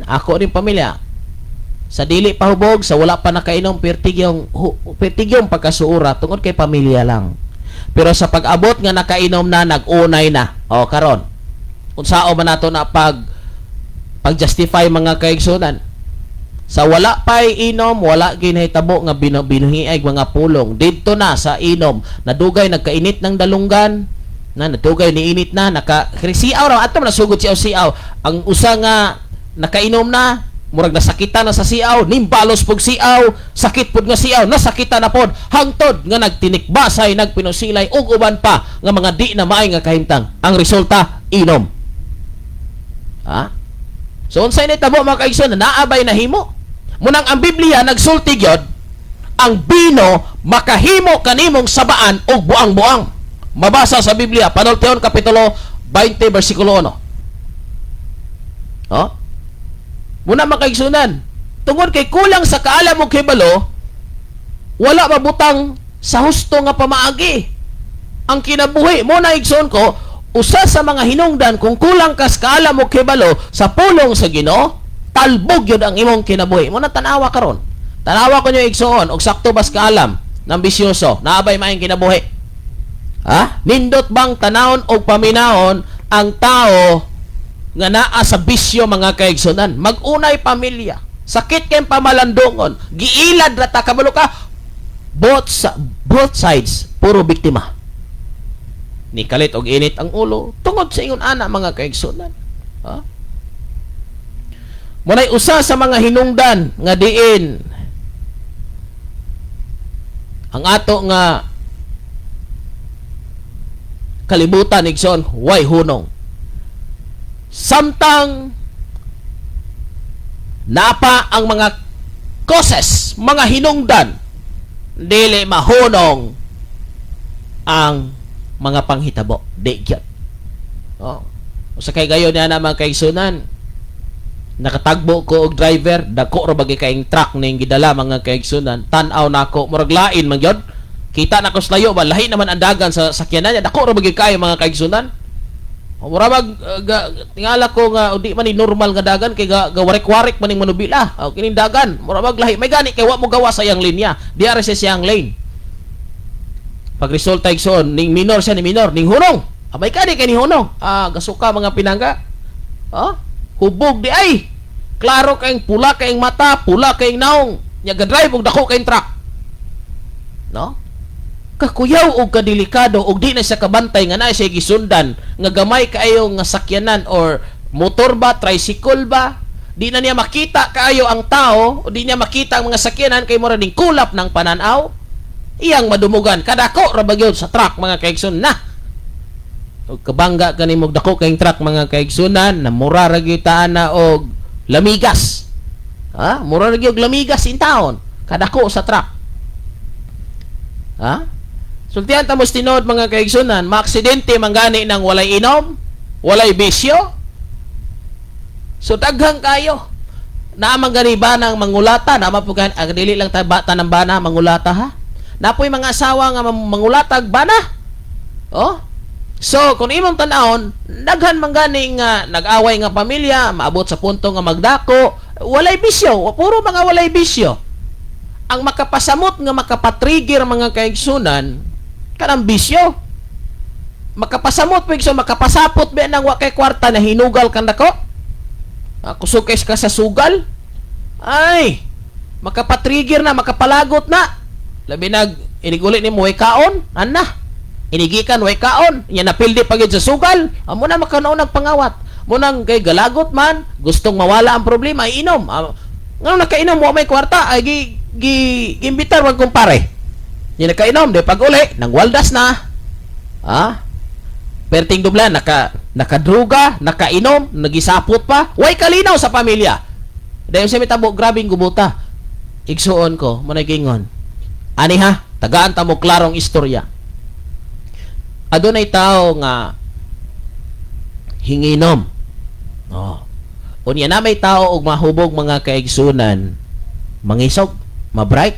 Ako rin pamilya, sa dili pa hubog, sa wala pa nakainom, pertig yung pagkasuura tungod kay pamilya lang. Pero sa pag-abot nga nakainom na, nag-unay na. O karon, unsao man nato na pag justify, mga kaigsunan? Sa wala pa'y inom, wala ginahitabo nga binuhiay mga pulong. Didto na sa inom, nadugay nagkainit ng dalunggan, na nadugay niinit na, naka siaw ra ato man nasugod siaw siaw. Ang usa nga nakainom na, murag nasakitan na sa siaw, nimbalos pug siaw, sakit pud nga siaw, nasakitan na pod, hangtod nga nagtinikbasay, nagpinusilay ug uban pa nga mga di na maay nga kahimtang. Ang resulta, inom. Ha? So unsay nitabo, mga kaigsoon, naabay nahimo? Munang ang Biblia nagsulti gyud, ang bino makahimo kanimong sabaan og buang-buang. Mabasa sa Biblia, Panultihon kapitulo 20 bersikulo 1. Oh? Muna, mga kaigsunan, tungod kay kulang sa kaalam og hibalo, wala mabutang sa husto nga pamaagi ang kinabuhi mo na, igsoon ko, usa sa mga hinungdan kung kulang kas kaalam og hibalo sa pulong sa Ginoo, talbog yun ang imong kinabuhi mo na. Tanawa karon, tanawa ko nyo, igsoon, og sakto bas kaalam ng bisyoso, naabay maayong kinabuhi, ha? Nindot bang tanawon og paminahon ang tao nga naa sa bisyo, mga kaigsunan? Mag-unay pamilya, sakit kay pamalandungon, giilad ra ta, kabalo ka, both sides puro biktima. Ni kalit og init ang ulo tungod sa ingon ana, mga kaigsunan, ha? Munay usa sa mga hinungdan nga diin ang ato nga kalibutan, igsoon, way hunong samtang napa ang mga causes, mga hinungdan, dili mahunong ang mga panghitabo, di gyud. Oh. Usa kay gayon niya na, mga kaigsunan, nakatagbo ko og driver, dako ra bagay kaing truck ning gidala, mga kaigsunan. Tan-aw nako, murag lain man gyud. Kita nako sa layo ba, lahi naman ang dagan sa sakyanan niya, dako ra bagay kaayo, mga kaigsunan. O, mura mag tingala ko nga o, di man ni normal nga dagan kay ga gawarik-warik man ning manubila. O, kining dagan, mura mag lahi. May gani kay wa mo gawa sa iyang linya. Di ara siya siyang lane. Pag resulta, igsoon, ning minor siya, ni minor, ning hunong. Amay kani kay ni hunong. Ah, gasuka, mga pinangga. Oh, hubog di ay. Klaro kayong pula kayong mata, pula kayong naong. Nya ga-drive og dako kayong truck. No? Kakuyaw og kadelikado og di na siya kabantay nga naa siya gisundan nga gamay kaayo nga sakyanan or motor ba, tricycle ba, di na niya makita kaayo ang tao o di niya makita ang mga sakyanan kay mura ning kulap ng pananaw. Iyang madumugan kadako ra ba gyud sa truck, mga kaigsoon, na og kabangga kani mo dako kayong truck, mga kaigsunan, na mura ra gyud na og lamigas, ha, mura ra gyud og lamigas in taon kadako sa truck, ha. Sultihan ta mo tinuod, mga kaigsunan, maaksidente man gani nang walay inom, walay bisyo. So daghang kayo. Naamang gani ba ng mangulata, naman po gan, ang dili lang tayo bata ng bana mangulata, ha. Napoy mga asawa nga mangulatag bana. Oh. So, kung imong tan-awon, daghan man gani nga nag-away nga pamilya, maabot sa punto nga magdako, walay bisyo, puro mga walay bisyo. Ang makapasamot nga makapatrigger, mga kaigsunan, kanang bisyo. Makapasamot pa, so makapasapot ba nang wa kay kwarta na hinugal kang dako? Ah, kusog kay ka sa sugal? Ay, makapatrigger na, makapalagot na. Labi nag iniguli ni mo way kaon, ana. Inigikan way kaon, nya napildi pa gyud sa sugal. Amo na makanaon nagpangawat. Mo nang kay galagot man, gustong mawala ang problema, ay inom. Ah, ngano nakainom wa may kwarta, ay gi gi giimbitar wag kumpare. Nya nakainom, di pag uli, nangwaldas na. Ah? Perting dubla, nakadruga, nakainom, nagisapot pa, way kalinaw sa pamilya. Dahil sa mitabo, grabing gubuta. Igsuon ko, mo gingon. Ani ha, tagaan ta mo klarong istorya. Adunay tao nga hinginom. Oh. Unya na may tao og mahubog, mga kaigsunan, mangisog, ma-bright,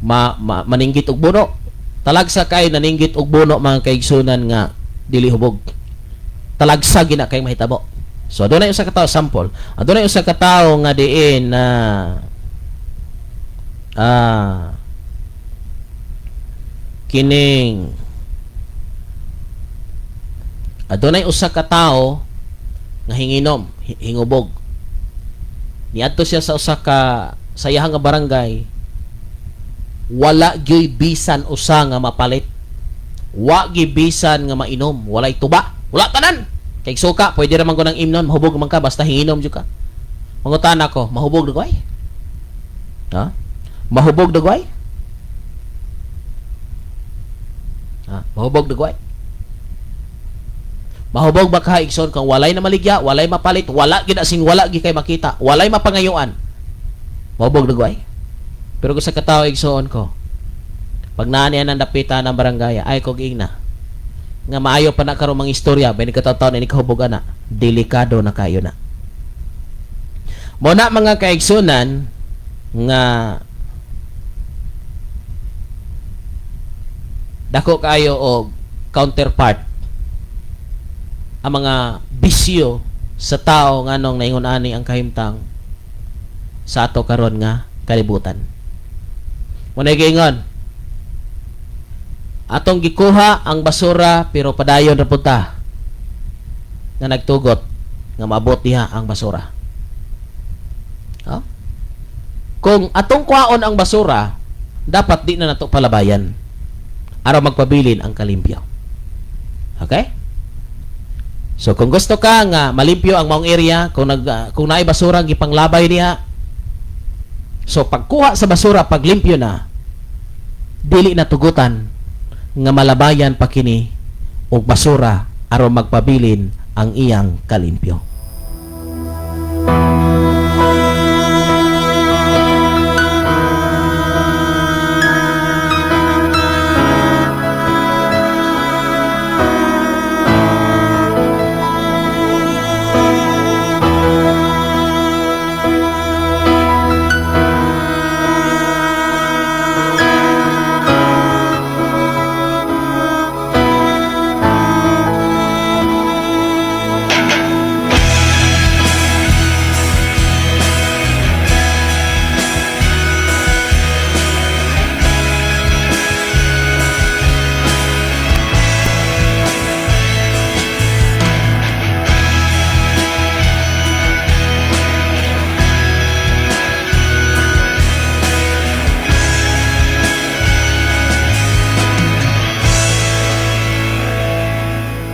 ma maningit og buno. Talagsa kay naninggit og buno, mga kaigsunan, nga dili hubog. Talagsa gina kay mahitabo. So adunay usa ka tawo, sample. Adunay usa ka tawo nga diin na kining adunay usa ka tawo nga hinginom, hingubog. Niadto siya sa usa ka sayahang nga barangay, wala gyoy bisan usa nga mapalit. Wa gyud bisan nga mainom, walay tuba, wala tanan. Kay suka, pwede ra man ko nang imnon, mahubog man ka basta hinginom jud ka. Mangutana ko, mahubog dugay? Ha? Mahubog dugay? Ha? Mahubog dugay? Mahubog ba ka, igsoon, kung walay na maligya, walay mapalit, wala gid sing wala gid kay makita, walay mapangayuan? Mahubog dugay? Pero kung sa katao, igsoon ko, pag naa niya ng dapita ng barangay, ay kog ingna nga maayo pa na karon mga istorya, bay kataw ni kahubog ana, delikado na kayo na. Mo na, mga kaigsunan, nga dako kayo og counterpart ang mga bisyo sa tao nganong naingon ani ang kahimtang sa ato karon nga kalibutan. Mo na giingon, atong gikuha ang basura pero padayon ra pud ta nga nagtugot nga maabot diha ang basura. Ha? Kung atong kuhaon ang basura, dapat di na nato palabayan aron magpabilin ang kalimpyo. Okay? So kung gusto ka nga malimpyo ang maong area, kung naay basura gipanglabay niya, so pagkuha sa basura, paglimpyo na, dili na tugutan nga malabayan pa kini og basura aron magpabilin ang iyang kalimpyo.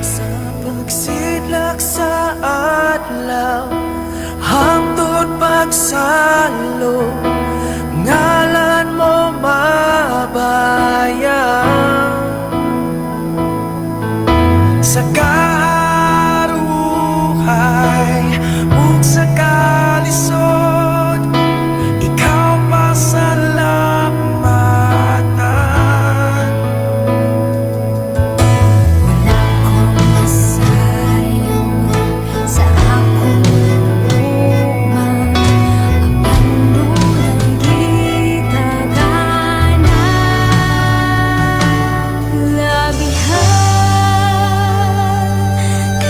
Sa pagsidlak sa adlaw hangtod pagsalo, ngalan mo mabayang. Sa kaharuhay ug sa kalisod, ikaw pasalamatan. Wala kong masayang sa akong gugma, apan dunay gitagana. Labihan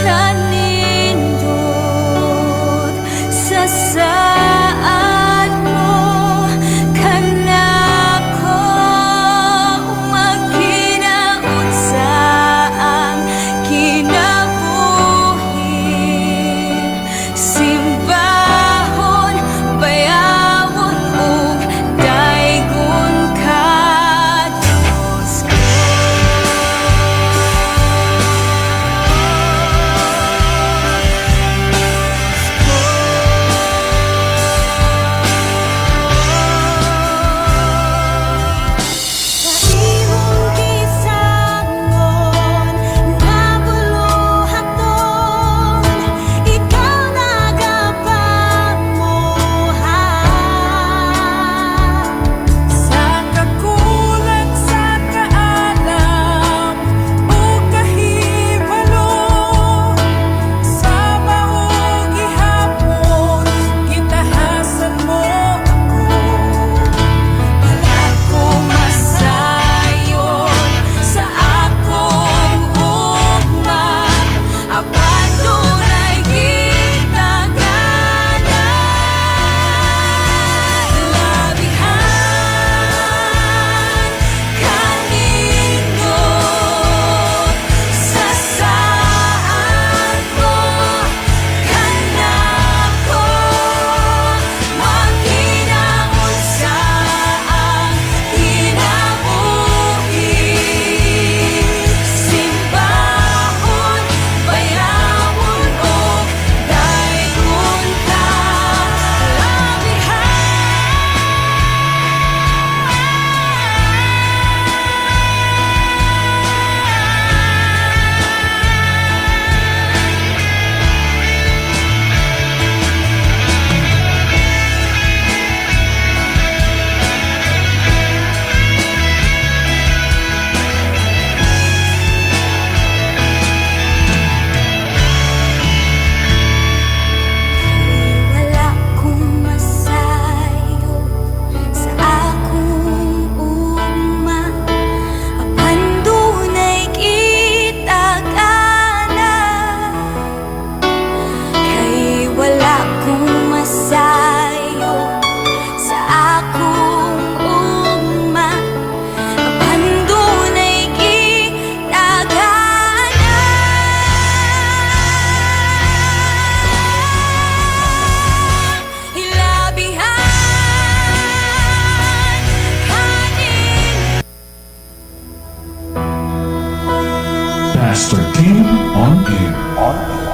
kanindot sa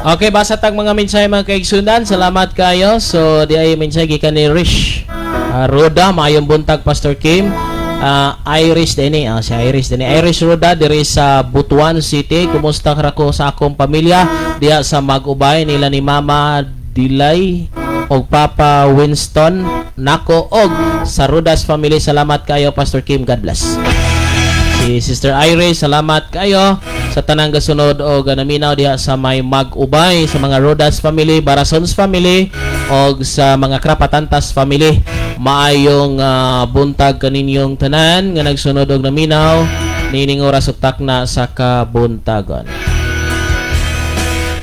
Okay, basa tag mga mensahe, mga kaigsunan. Salamat kayo. So, di ay mensahe gikan ni Rish Roda, maayong buntag, Pastor Kim. Iris din si Iris din. Iris Roda diri sa Butuan City. Kumusta ra ko sa akong pamilya diha sa Mag-ubay nila ni Mama Dilay og Papa Winston nako og sa Rodas family. Salamat kayo, Pastor Kim. God bless. Si Sister Iris, salamat kayo sa tanang gasunod og naminaw diha sa may Mag-ubay, sa mga Rodas family, Barasons family og sa mga Krapatantas family. Maayong buntag kaninyong tanan nga nagsunod og naminaw nining oras ug takna sa kabuntagon.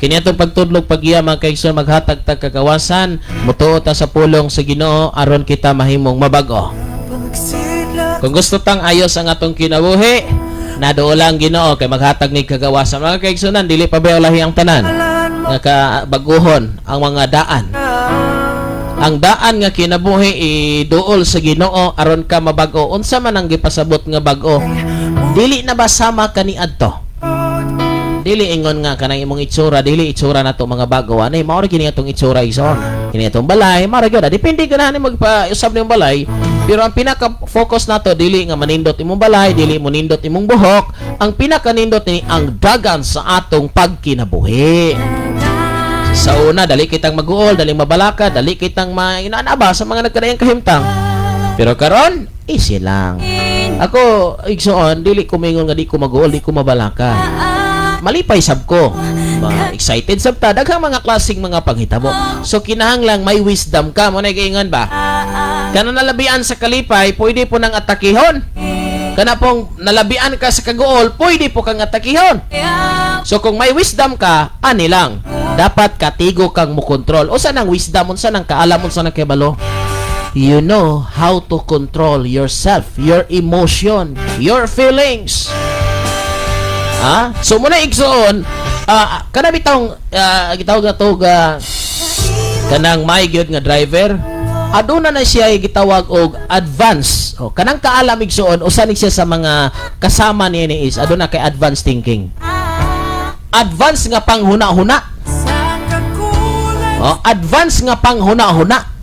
Kini atong pagtudlog paggiya, mga kaigsoon, maghatag tag kagawasan, mutuo ta sa pulong sa Ginoo aron kita mahimong mabag-o. Pagsidlak. Kung gusto tang ayos ang atong kinabuhi, naduol lang Ginoo kay maghatag ni kagawasan. Mga kaigsunan, dili pa ba lahi ang tanan nga kabaguhon ang mga daan. Ang daan nga kinabuhi, iduol sa Ginoo aron ka mabago. Unsa man ang gipasabot nga bag-o? Dili na ba sama kaniadto? Dili ingon nga kanang imong itsura, dili itsura nato mga bago. Ani mao ra kini atong itsura, igsoon. Kini atong balay, mao ra gyud. Depende ganahan nimo magpa-usab nimong balay. Pero ang pinaka-focus nato, dili nga manindot imong balay, dili mo nindot imong buhok. Ang pinaka-nindot ni ang dagan sa atong pagkinabuhi. Sa una, dali kitang mag-uol, dali mabalaka, dali kitang mainaana ba sa mga nagkadayang kahimtang. Pero karon, easy lang. Ako, igsoon, dili ko mingon nga di ko mag-uol, di ko mabalaka. Malipay sab ko. Excited sab ta, daghang mga klaseng mga panghitabo. So kinahanglang may wisdom ka, mo na giingon ba? Kana nalabian sa kalipay, pwede po nang atakihon. Kana pong nalabian ka sa kaguol, pwede po kang atakihon. So kung may wisdom ka, ani lang. Dapat katigo kang mokontrol. Usa nang wisdom, unsa nang kaalam, unsa nang kabalo? You know how to control yourself, your emotion, your feelings. Ha? So muna, igsoon, kana bitawng gitawag na to ga kanang may gyud nga driver. Aduna na siya gitawag og advance. O kanang kaalam, igsoon, usa ni siya sa mga kasama niya ni is aduna kay advance thinking. Advance nga panghuna-huna. Oh, advance nga panghuna-huna.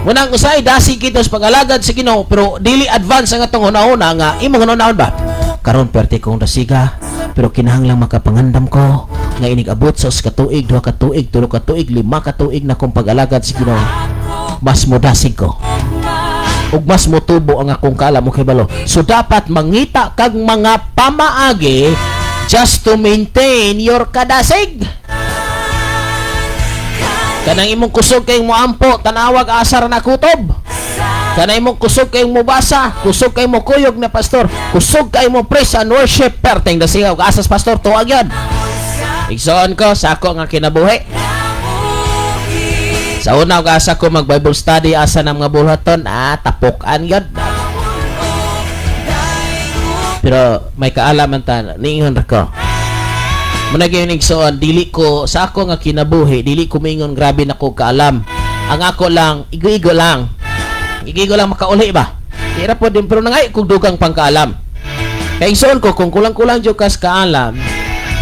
Munang usay dasig kita sa pag-alagad sa Ginoo, pero dili advance ang atong huna-huna nga imong hunahon ba? Karon perte kong dasiga, pero kinahanglang makapangandam ko nga inig abot sa usa ka tuig, 2 ka tuig, 3 ka tuig, 5 ka tuig na kong pag-alagad sa Ginoo. Mas modasig ko ug mas motubo ang akong kaalam o kabalo. So dapat mangita kag mga pamaagi just to maintain your kadasig. Kanang imong kusog kayong moampo, tanawag asar na kutob. Kanang imong kusog kayong mobasa, kusog kayong mokuyog na pastor, kusog kayong mo praise and worship, perteng dasigaw asas pastor, tuwag yan. Igsoon ko sa ako nga kinabuhi. Sa una, ug asa ko mag Bible study, asa ng mga buhaton, tapukan yun. Pero may kaalaman ta, niingon ra ko. Muna gyud, igsoon, dili ko sa ako nga kinabuhi, dili ko mingon grabe na ko kaalam. Ang ako lang, igo-igo lang. Igo-igo lang makauli ba? Di ra po din, pero nangay kog dugang pangkaalam. Kay igsoon ko, kung kulang-kulang jud kas kaalam,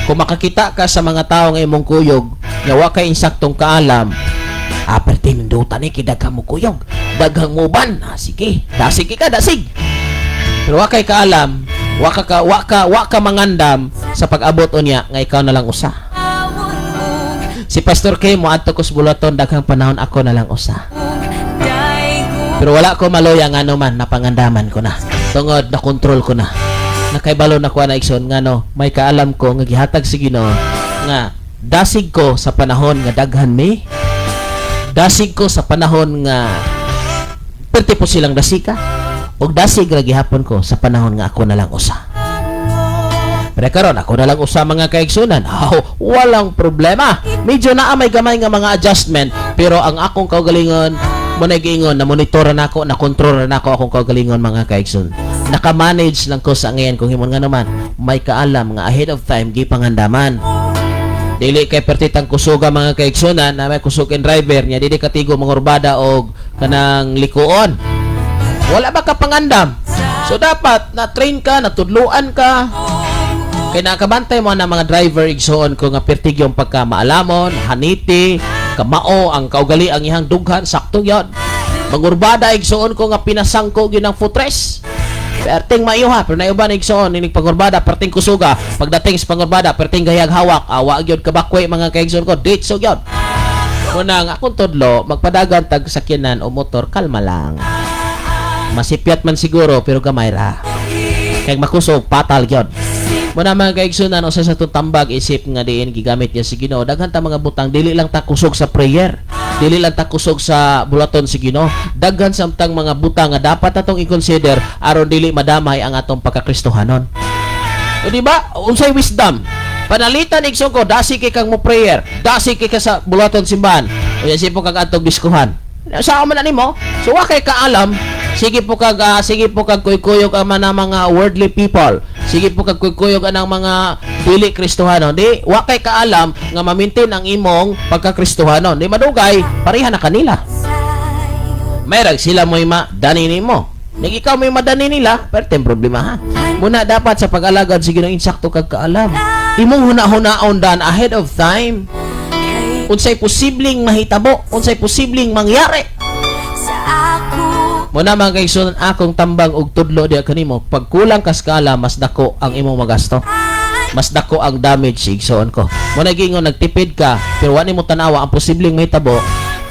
kung makakita ka sa mga tao nga imong kuyog, nga wa kay insaktong kaalam, perti nindutan ni kay daghang mo kuyog, daghang mo ban, sige, dasig ka, dasig. Pero wa kay kaalam, wa ka mangandam sa pag-abot unya nga ikaw na lang usa. Si Pastor K mo adto ko sa bulaton daghang panahon, ako na lang usa. Pero wala ko maloya ngano man napangandaman ko na. Tungod na kontrol ko na. Nakaibalo na ko na, igsoon, ngano may kaalam ko nga gihatag si Ginoo nga dasig ko sa panahon nga daghan mi. Dasig ko sa panahon nga perti po silang dasika. Og dasig ra gihapon ko sa panahon nga ako na lang usa. Pero karon ako na lang usa, mga kaigsunan. Oh, walang problema. Medyo naa may gamay nga mga adjustment, pero ang akong kaugalingon mo na giingon na monitor na ako, na control na ako akong kaugalingon, mga kaigsoon. Naka-manage lang ko sa ngayon kung himon nga naman may kaalam nga ahead of time gipangandaman. Dili kay pertitang kusuga, mga kaigsunan, na may kusog driver niya dili katigo mangurbada og kanang likuon. Wala ba ka pangandam? So dapat na train ka, natudluan ka. Kay Kay nakabantay mo na mga driver, igsoon ko, nga pertig yung pagka maalamon, haniti, kamao ang kaugali ang ihang dughan, sakto gyud. Mangurbada, igsoon ko, nga pinasangko gyud ang footrest. Perting maayo ha, pero naiuban, igsoon, inig pangurbada, perting kusuga. Pagdating sa pangurbada, perting gayag hawak, awa gyud kabakwe, mga kaigsoon ko, ditso gyud. Muna ang akong tudlo, magpadagan tag sakyanan o motor, kalma lang. Masipyat man siguro, pero gamay ra. Kay makusog, patal gyud. Muna, mga kaigsunan, usa sa itong tambag isip nga diin gigamit niya si Ginoo. Daghan ta mga butang, dili lang ta kusog sa prayer. Dili lang ta kusog sa bulaton si Ginoo. Daghan samtang mga butang nga dapat atong i-consider aron dili madamay ang atong pagkakristohanon. O di ba? Unsay wisdom? Panalitan, igsoon ko, dasi kay kang mo prayer, dasi kay ka sa bulaton simbahan. O yan po kag atong diskuhan. Sa man nimo? So wa kay kaalam, sige po kag kuykuyog ang mga mga worldly people. Sige po kag kuykuyog ang mga dili Kristohano. Di wa kay kaalam nga ma-maintain ang imong pagkakristohano. Di madugay, pareha na kanila. Mayrag sila mo'y madani nimo. Nig ikaw may madani nila, pertem problema ha. Muna dapat sa pag-alagad sige nang insakto kag kaalam. Imong huna-hunaon dan ahead of time. Unsay posibleng mahitabo, unsay posibleng mangyari. Muna, mga kaigsunan, akong tambang og tudlo diha kanimo, pag kulang kas kaalam, mas dako ang imong magasto. Mas dako ang damage, igsoon ko. Muna giingon nagtipid ka, pero wa nimo tanawa ang posibleng mahitabo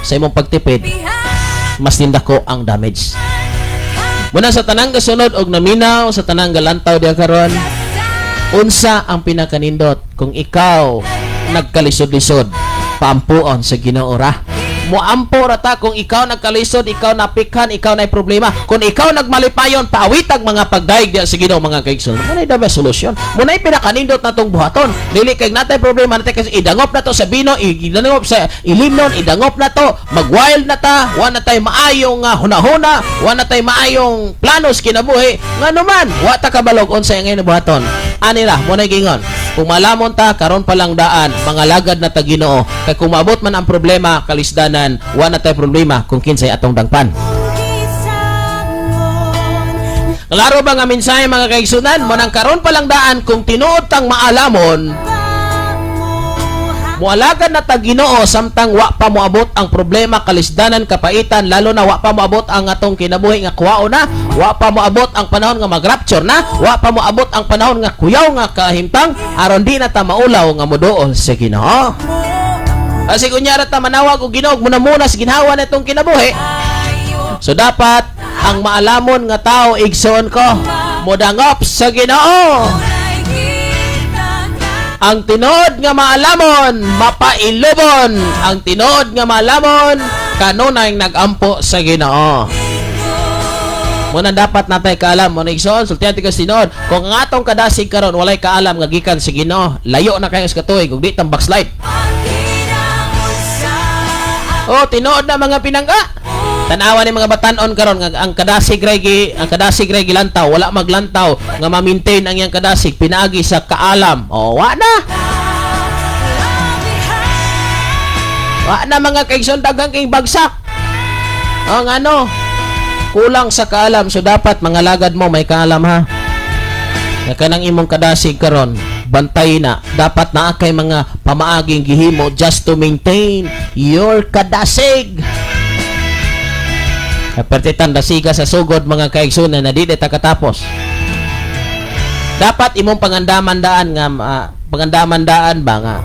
sa imong pagtipid, mas nindako ang damage. Muna sa tanang gasunod og naminaw, sa tanang galantaw diha karon, unsa ang pinakanindot kung ikaw nagkalisod-lisod, paampuon sa Ginoo ra. Muampo ra ta kung ikaw nagkalisod, ikaw napikhan, ikaw na problema. Kung ikaw nagmalipayon, paawitag mga pagdaig diha sa Ginoo, mga kaigsoon. Muna the best solution. Muna pinakanindot na tong buhaton. Dili kay natay problema natay kasi idangop na to sa bino, idangop sa ilimnon, idangop na to, mag-wild na ta, wa na tay maayong hunahuna, wa na tay maayong planos kinabuhi. Ngano man, wa ta kabalog unsay ang buhaton. Ani ra, mo na gingon. Kung malamon ta, karon pa lang daan, mga lagad na ta Ginoo. Kay kung maabot man ang problema, kalisdanan, wa na tay problema kung kinsay atong dangpan. Klaro ba nga mensahe, mga kaigsunan? Mo nang karon pa lang daan kung tinuod tang maalamon, mualagad na ta Ginoo samtang wa pa moabot ang problema, kalisdanan, kapaitan, lalo na wa pa moabot ang atong kinabuhi nga kuwao na, wa pa moabot ang panahon nga magrapture na, wa pa moabot ang panahon nga kuyaw nga kahimtang, aron di na ta maulaw nga moduol sa Ginoo. Kasi kunyara ta manawag og Ginoo, muna-muna sa ginhawa na itong kinabuhi. So dapat ang maalamon nga tao, igsoon ko, modangop sa Ginoo. Ang tinuod nga maalamon, mapailubon. Ang tinuod nga maalamon, kanunay nagampo sa Ginoo. Muna dapat natay kaalam mo na, igsoon, sultihan ti ka tinuod. Kung ang atong kadasig karon walay kaalam nga gikan sa Ginoo, layo na kayo sa katuig ug di tang backslide. Oh, tinuod na, mga pinangga. Tanawa ni mga batanon karon nga ang kadasig ray gilantaw, wala maglantaw nga ma-maintain ang iyang kadasig pinaagi sa kaalam. Oh, wa na. Wa na, mga kaigsoon, daghang kay bagsak. Ang ano, kulang sa kaalam, so dapat mga lagad mo may kaalam ha. Nga kanang imong kadasig karon, bantay na, dapat naa kay mga pamaaging gihimo just to maintain your kadasig. Kapertitan dasiga sa sugod, mga kaigsunan, na di ta katapos. Dapat imong pangandaman daan nga pangandaman daan ba nga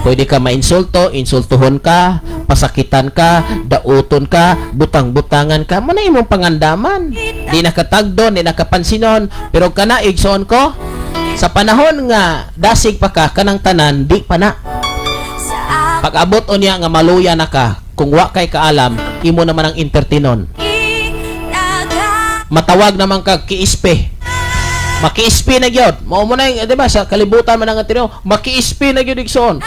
pwede ka mainsulto, insultuhon ka, pasakitan ka, dauton ka, butang-butangan ka, mo na imong pangandaman. Di nakatagdon, di nakapansinon, pero kana, igsoon ko, sa panahon nga dasig pa ka kanang tanan di pa na. Pag abot unya nga maluya na ka, kung wa kay kaalam, imo naman ang entertainon. Matawag naman ka kiispe. Makiispe na gyud. Mao mo na yung, di ba, sa kalibutan man ang tinio, makiispe na gyud, igsoon.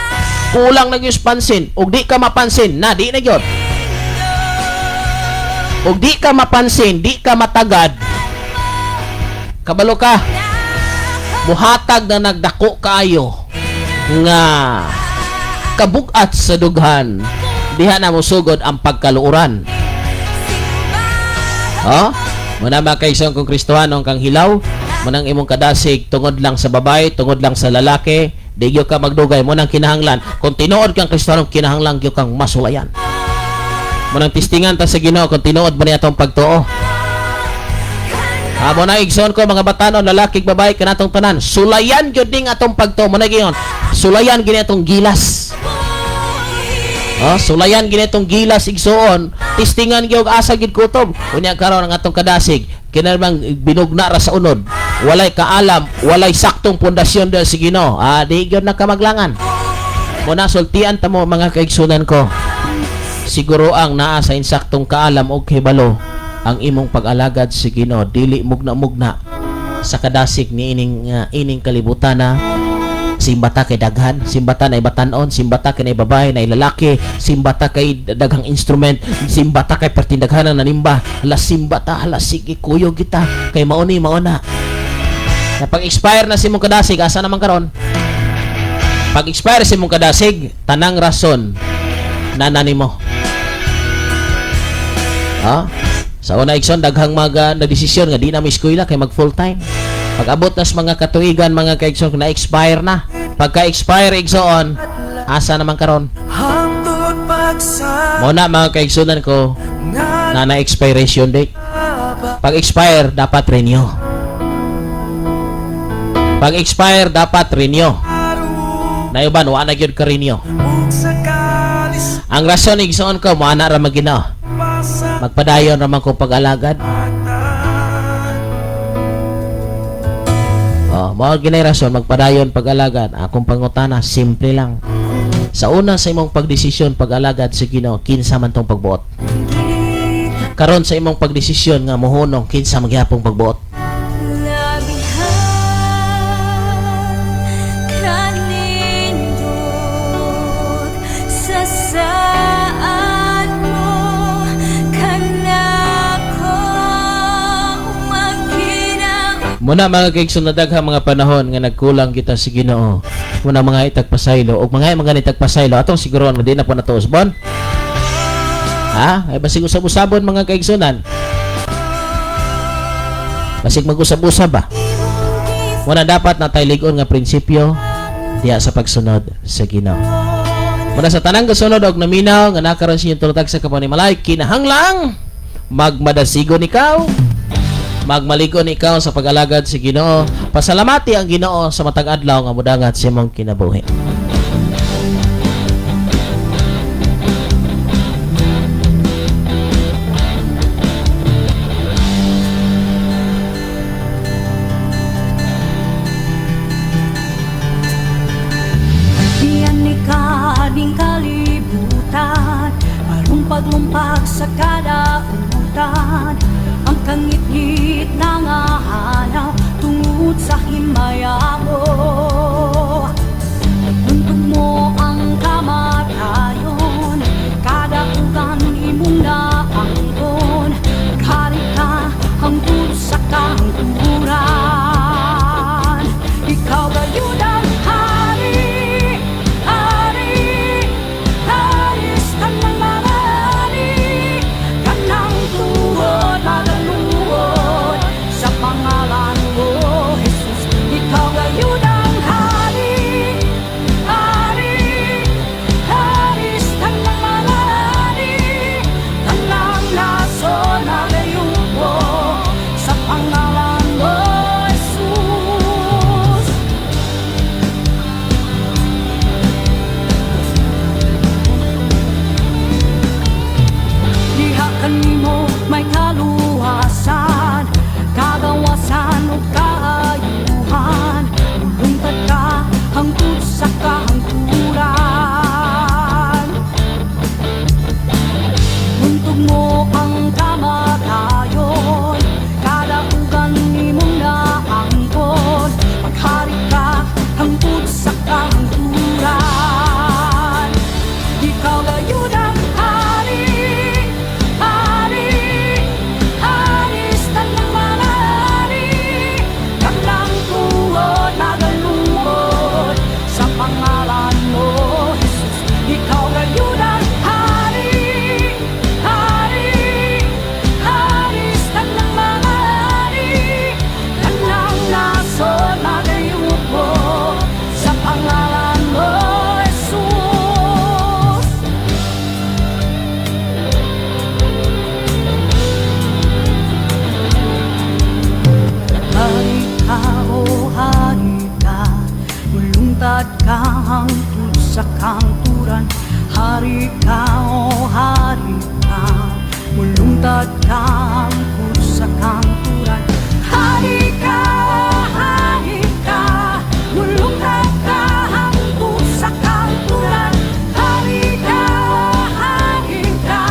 Kulang na gyud pansin. Ug di ka mapansin, na di na gyud. Ug di ka mapansin, di ka matagad. Kabalo ka. Muhatag na nagdako kaayo nga kabugat sa dughan. Diha na mosugod ang pagkaluoran. Oh? Muna mga kaigsoon kong Kristohano kang hilaw. Manang imong kadasig tungod lang sa babae, tungod lang sa lalaki, di gyud ka magdugay. Mo nang kinahanglan kung tinuod kang Kristiyano, kinahanglan gyud kang masulayan. Mo nang testingan ta sa Ginoo kung tinuod ba niya atong pagtuo. Amo na, igsoon ko, mga batanon, lalaki, babae, kanatong tanan, sulayan gyud ning atong pagtuo. Mo na giyon, sulayan gini atong gilas. Oh, sulayan gini atong gilas, igsoon. Testingan gyud asa gid kutob. Unya karon ang atong kadasig, kinahanglan binugna ra sa unod. Walay kaalam, walay saktong pundasyon dahil sa Ginoo. Ah, di gyud na kamaglangan. Mo na sultian ta mo, mga kaigsunan ko. Siguro ang naa sa insaktong kaalam og kahibalo ang imong pag-alagad sa Ginoo, dili mugna-mugna sa kadasig ni ining kalibutan na simbata kay daghan, simbata na batanon, simbata kay babae na lalaki, simbata kay daghang instrument, simbata kay pertindaghanan na nimba, hala simbata, hala sige kuyog kita kay mauni mauna. Na pag expire na si mong kadasig, asa naman karon? Pag expire si mong kadasig, tanang rason na nimo. Ha? Sa una, igsoon, daghang mga nagdesisyon nga di na mo eskwela kay mag full time. Pag abot na sa mga katuigan, mga kaigsoon, na expire na. Pagka expire, igsoon, asa naman karon? Hangtod pagsa Mo na, mga kaigsunan ko, nga na expiration date. Pag expire, dapat renew. Pag expire, dapat renew. Nayuban, wa na gyud ka renew. Ug sa kalis Ang rason, igsoon ko, mo ana ra magina. sa Magpadayon ra man ko pag-alagad. Oh, mao ginay rason magpadayon pag-alagad. Akong pangutana, simple lang. Sa una sa imong pagdesisyon pag-alagad sa Ginoo, kinsa man tong pagbuot? Karon sa imong pagdesisyon nga mohunong, kinsa magyapong pagbuot? Labihan kanindot sa saad mo kanako magkina. Muna, mga kaigsoon, na daghang mga panahon nga nagkulang kita sa Ginoo. Muna mga itagpasaylo og mga mga itagpasaylo atong siguruhan mo di na po nato usbon. Ha? Ay basig usab-usabon, mga kaigsunan. Basig mag-usab-usab ba? Muna dapat natay lig-on nga prinsipyo diya sa pagsunod sa Ginoo. Muna sa tanang gasunod og naminaw nga nakaron sa inyong tulotag sa kapanimalay, kinahanglang magmadasigon ikaw, magmaligon ikaw sa pag-alagad sa Ginoo. Pasalamati ang Ginoo sa matag adlaw nga modangat sa imong kinabuhi. Diyan ni kading kalibutan, Palumpag-lumpag sa kadautan. Ang kangitngit na nga hanaw tungod sa himaya mo. Buntog mo ang kamatayon, Kadaugan imong naangkon. Maghari ka hangtod sa kahangturan. Ikaw gayud ang hari, hari, hari sa tanang mga hari. Kanang tuhod magaluhod sa pangalan mo, Jesus. Ikaw gayud ang hari, hari, hari sa tanang mga hari. Tanang nasyon nagayuko sa pangalan mo, Jesus. Diha kanimo may kaluwasan, kagawasan ug kaayuhan. Mulungtad ka hangtod sa kahangturan. Buntog mo ang kamatayon, Kadaugan nimong naangkon. Maghari ka hangtod sa kahangturan. Ikaw gayud ang hari, hari, hari sa tanang mga hari. Kanang tuhod nagaluhod sa pangalan Sa kanturan. Hari ka, o hari ka, mulungtad ka hangtod sa kanturan. Hari ka, o hari ka, mulungtad ka hangtod sa kanturan. Hari ka, o hari ka,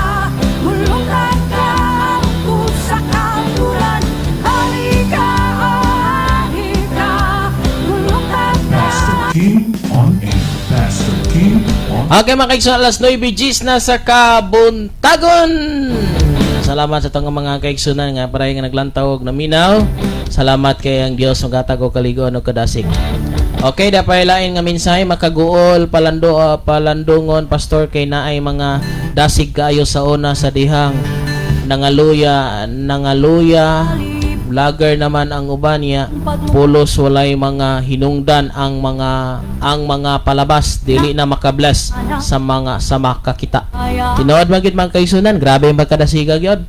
mulungtad ka hangtod sa kanturan. Hari ka, o hari ka, mulungtad ka. Pastor Kim on air. Pastor Kim on Okay, mga kaigsoon, alas 9 gis na sa kabuntagon. Salamat sa atong mga kaigsunan nga paray nga naglantaw og naminaw. Salamat kay ang Dios magatag og kaligon og kadasig. Okay, dapat lain nga mensahe makaguol palandungon, pastor, kay naay mga dasig kaayo sa una sa dihang nangaluya nangaluya vlogger naman ang uban niya, pulos walay mga hinungdan ang mga palabas, dili na makabless sa mga sa makakita. Tinuod man gid, mga kaigsunan, grabe ang pagkadasiga gyud.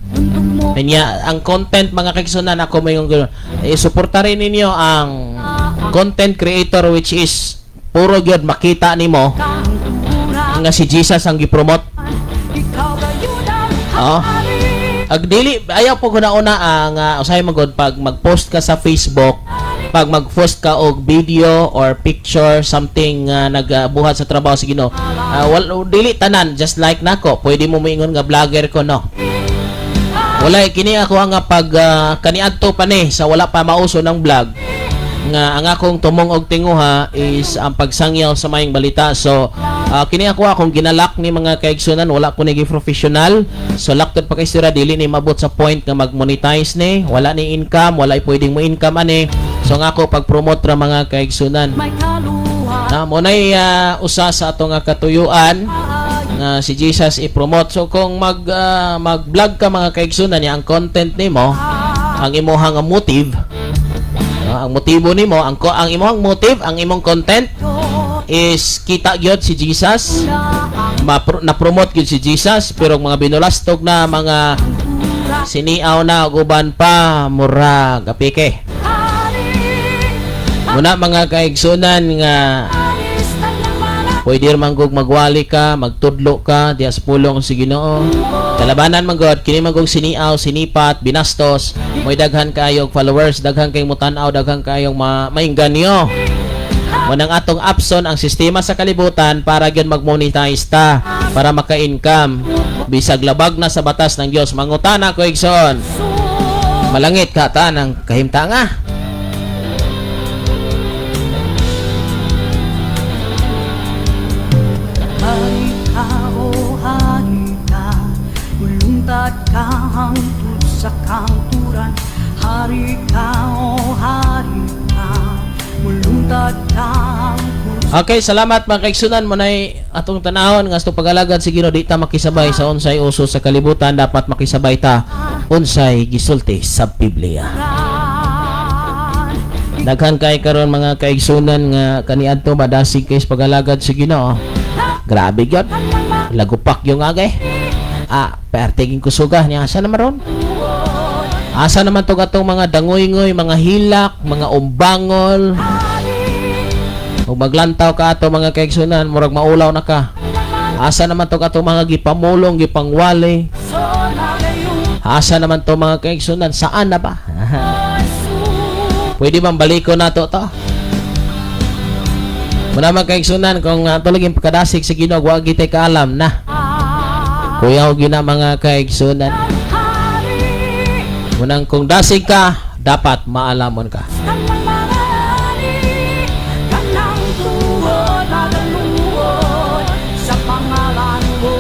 Kanya ang content, mga kaigsunan, ako may eh, suporta rin ninyo ang content creator which is puro gyud makita nimo nga si Jesus ang gipromote. Oo. Ag dili ayaw po ko na una ang usahay magod pag mag-post ka sa Facebook, pag mag-post ka og video or picture, something nga nagbuhat sa trabaho sa Ginoo. Wal, dili tanan just like nako, pwede mo moingon nga vlogger ko, no. Wala kini ako ang nga pag kaniadto pa ni sa wala pa mauso ng vlog nga ang akong tumong og tinguha is ang pagsangyaw sa maayong balita. So, kini ako akong ginalak ni, mga kaigsunan, wala ko nigi professional. So, laktod pa kay sira, dili ni mabot sa point nga mag-monetize ni, wala ni income, wala pwedeng mo income ani. So, nga ako pag-promote ra, mga kaigsunan. May kaluha. Na mo nay usa sa ato nga katuyuan nga si Jesus i-promote. So kung mag-vlog ka, mga kaigsunan, niya ang content nimo, ang imuhang nga motive, no, ang motibo nimo, ang imong motive, ang imong content is kita gyud si Jesus, na-promote gyud si Jesus, pero ang mga binulastog na mga siniaw na ug uban pa, murag apike. Muna, mga kaigsunan, nga pwede man gug magwali ka, magtudlo ka diya sa pulong si Ginoo. Kalabanan man gud kini man gug siniaw, sinipat, binastos, mo'y daghan kaayog followers, daghan kay mutan-aw, daghan kayong maingganyo. Munang atong apson ang sistema sa kalibutan para gyud mag-monetize ta, para maka-income. Bisag labag na sa batas ng Dios. Mangutana ko, igsoon. Malangit ka ta ng kahimtanga. Hari ka, o hari ka, mulungtad ka hangtod sa kanturan. Hari ka, o hari ka, mulungtad ka hangtod. Okay, salamat, mga kaigsunan. Munay atong tanahon nga sa pag-alagad sa Ginoo, di ta makisabay sa unsay uso sa kalibutan, dapat makisabay ta unsay gisulti sa Biblia. Daghan kay karon, mga kaigsunan, nga kaniadto madasig kay sa pag-alagad sa Ginoo. Grabe gyud. Lagupak yung agay. Ah, pertiging kusuga niya, asa naman ron? Asa naman to atong mga dangoy-ngoy, mga hilak, mga umbangol? Kung maglantaw ka ato, mga kaigsunan, murag maulaw na ka. Asa naman to atong mga gipamulong, gipangwali? Asa naman to, mga kaigsunan? Saan na ba? Pwede bang baliko nato to? Muna, mga kaigsunan, kung tuloy yung pagkadasig sa Ginoo, wag gitay kaalam na. Kuya og gina, mga kaigsunan. Munang kung dasig ka, dapat maalamon ka. Kanang mga hari, kanang tuod magaluod sa pangalan mo,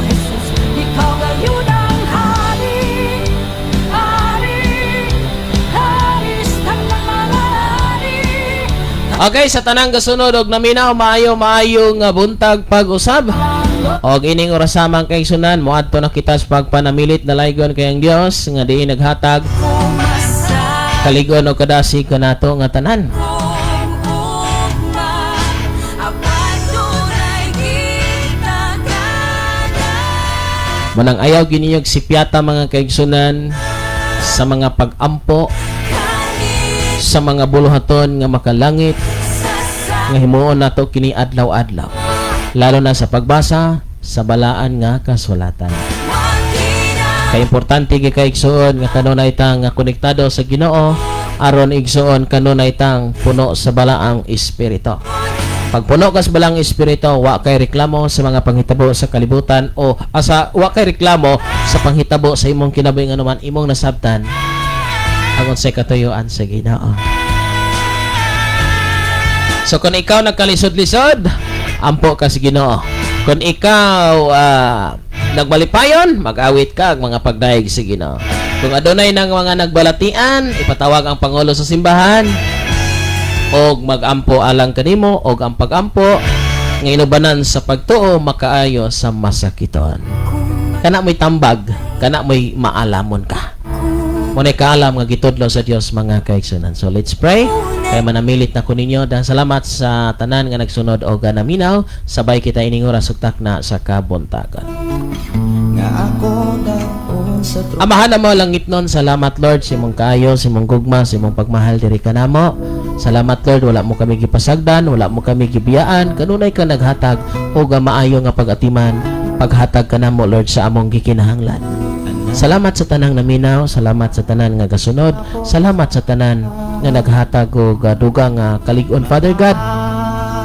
Jesus, ikaw gayud ang hari, hari, hari sa tanang mga hari. Okay, sa tanang gasunod og naminaw, maayo maayong buntag pag-usab. Og ining orasamang kaigsunan, moadto na kita sa pagpanamilit na laygon kay ang Dios nga diin naghatag kaligon og kadasig kanato nga tanan. Apan dunay gitagada. Manang ayaw giniyog si Piata, mga kaigsunan, sa mga pag-ampo, sa mga buluhaton nga makalangit nga himuon nato kini adlaw-adlaw. Lalo na sa pagbasa sa balaan nga kasulatan. Kay importante kay kaigsuon nga kanunay tang nga konektado sa Ginoo aron, igsuon, kanunay tang puno sa balaang espiritu. Pag puno ka sa balaang espiritu, wa kay reklamo sa mga panghitabo sa kalibutan o asa wa kay reklamo sa panghitabo sa imong kinabuhi, anuman imong nasabtan ang unsay katuyuan sa Ginoo. So kung ikaw nagkalisod-lisod, ampo ka sa Ginoo. Kung ikaw nagmalipayon, mag-awit ka ang mga pagdayeg sa Ginoo. Kung adunay ng mga nagbalatian, ipatawag ang pangulo sa simbahan og magampo alang kanimo, og ang pagampo nga inubanan sa pagtuo makaayo sa masakiton. Kana mo'y tambag, kana mo'y maalamon ka. Mao kaalam nga gitudlo sa Dios, mga kaigsunan. So let's pray. Kaya manamilit na ko ninyo. Dahil salamat sa tanan nga nagsunod o naminaw. Sabay kita ining oras ug takna sa kabuntagon. Nga ako daon sa Amahan namo langitnon, salamat, Lord, sa imong kaayo, sa imong gugma, sa imong pagmahal diri kanamo. Salamat, Lord, wala mo kami gipasagdan, wala mo kami gibiyaan, kanunay ka naghatag og maayo nga pag-atiman, paghatag kanamo, Lord, sa among gikinahanglan. Salamat sa tanang naminaw, salamat sa tanan nga gasunod, salamat sa tanan nga naghatag og dugang nga kalig-on, Father God,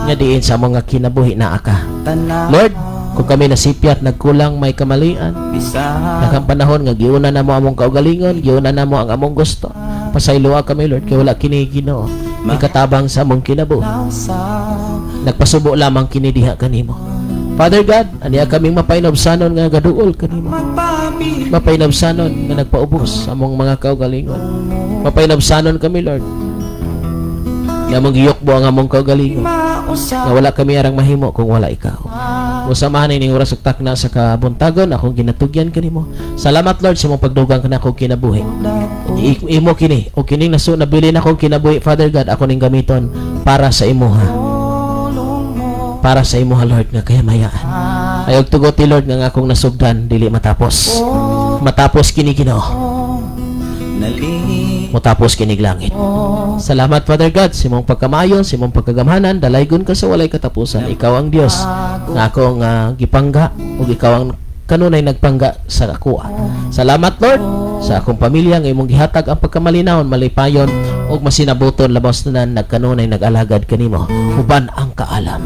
nga diin sa among nga kinabuhi naa ka. Tanan. Lord, kung kami nasipyat, nagkulang, may kamalian, Bisan daghang panahon nga giuna namo among kaugalingon, giuna namo ang among gusto. Pasayloa kami, Lord, kay wala kini, Ginoo, ikatabang sa among kinabuhi. Sa Nagpasubo lamang kini diha kanimo. Father God, aniya kaming mapainobsanon nga gaduol kanimo. Magpabi Mapainobsanon nga nagpaubos sa among mga kaugalingon. Mapainobsanon kami, Lord, nga among giyukbo ang among kaugalingon. Mausa Nga wala kami arang mahimo kung wala ikaw. Musamahan ining oras ug takna sa kabuntagon, akong ginatugyan kanimo. Salamat, Lord, sa imong pagdugang kanakong kinabuhi. Imo kini o kining nasu nabili na akong kinabuhi, Father God, ako ning gamiton para sa imuha. Para sa imuha, Lord, nga kahimayaan. Ayaw tugoti, Lord, nga ang akong nasugdan dili matapos. Matapos kini, Ginoo. Nali Motapos kinig langit. Salamat, Father God, sa imong pagkamayo, sa imong pagkagamhanan, dalaygon ka sa walay katapusan. Ikaw ang Dios nga akong gipangga ug ikaw ang kanunay nagpangga sa akoa. Salamat, Lord, sa akong pamilya nga imong gihatag ang pagkamalinawon, malipayon ug masinabuton, labaw sa tanan nagkanunay nag-alagad kanimo uban ang kaalam.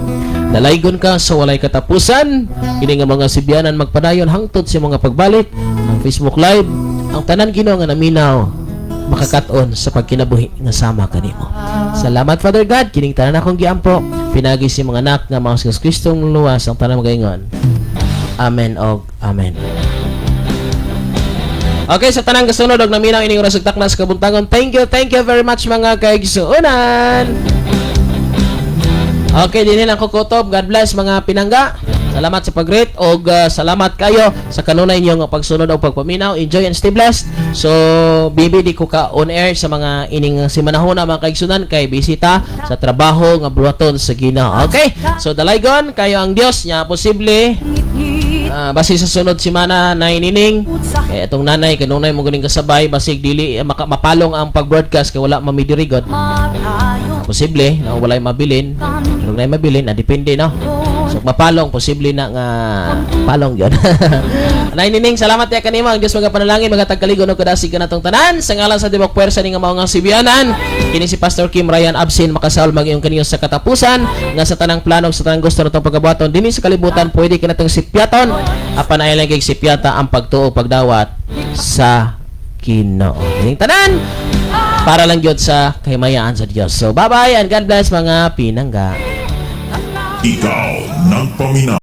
Dalaygon ka sa walay katapusan. Kini nga mga sibyanan magpadayon hangtod sa mga pagbalik, ang Facebook Live, ang tanan, Ginoo, nga naminaw makakaton sa pagkinabuhi nga sama kanimo. Salamat, Father God, kining tanan akong giampo pinagi sa mga anak nga mao si Kristong luwas, ang tanan magaingon. Amen og amen. Okay, sa tanang kasunod og naminaw ining oras ug takna sa kabuntagon. Thank you very much, mga kaigsuonan. Okay, dinhi lang ko kutob. God bless, mga pinangga. Salamat sa pag-rate og salamat kayo sa kanunay niyo nga pagsunod og pagpaminaw. Enjoy and stay blessed. So, bibi di ko ka on air sa mga ining simanahona, mga kaigsunan, kay bisita sa trabaho nga buhaton sa Ginoo. Okay? So, dalaygon kayo ang Dios nya posible basi sa sunod semana na inining kay atong nanay kanunay mo guning kasabay, basig dili mapalong ang pag-broadcast kay wala mamidirigod, posible na walay mabilin, pero nay mabilin na depende, no? So mapalong, posible na nga palong yun. Nay Nining, salamat ya kanimo. Ang Dios magapanalangin, magatag kaligon ug kadasig kanatong tanan sa ngalan sa tibok puwersa ni nga mao nga sibianan. Kini si Pastor Kim Ryan Absin, makasaol mag-iyong kaniyo sa katapusan nga sa tanang plano, sa tanang gusto natong pagabuhaton dinhi sa kalibutan, pwede kanatong sipyaton, apan ay lang kay sipyata ang pagtuo, pagdawat sa Ginoo. Kining tanan para lang gyud sa kahimayaan sa Dios. So bye-bye and God bless, mga pinangga. Ikaw nagpaminaw.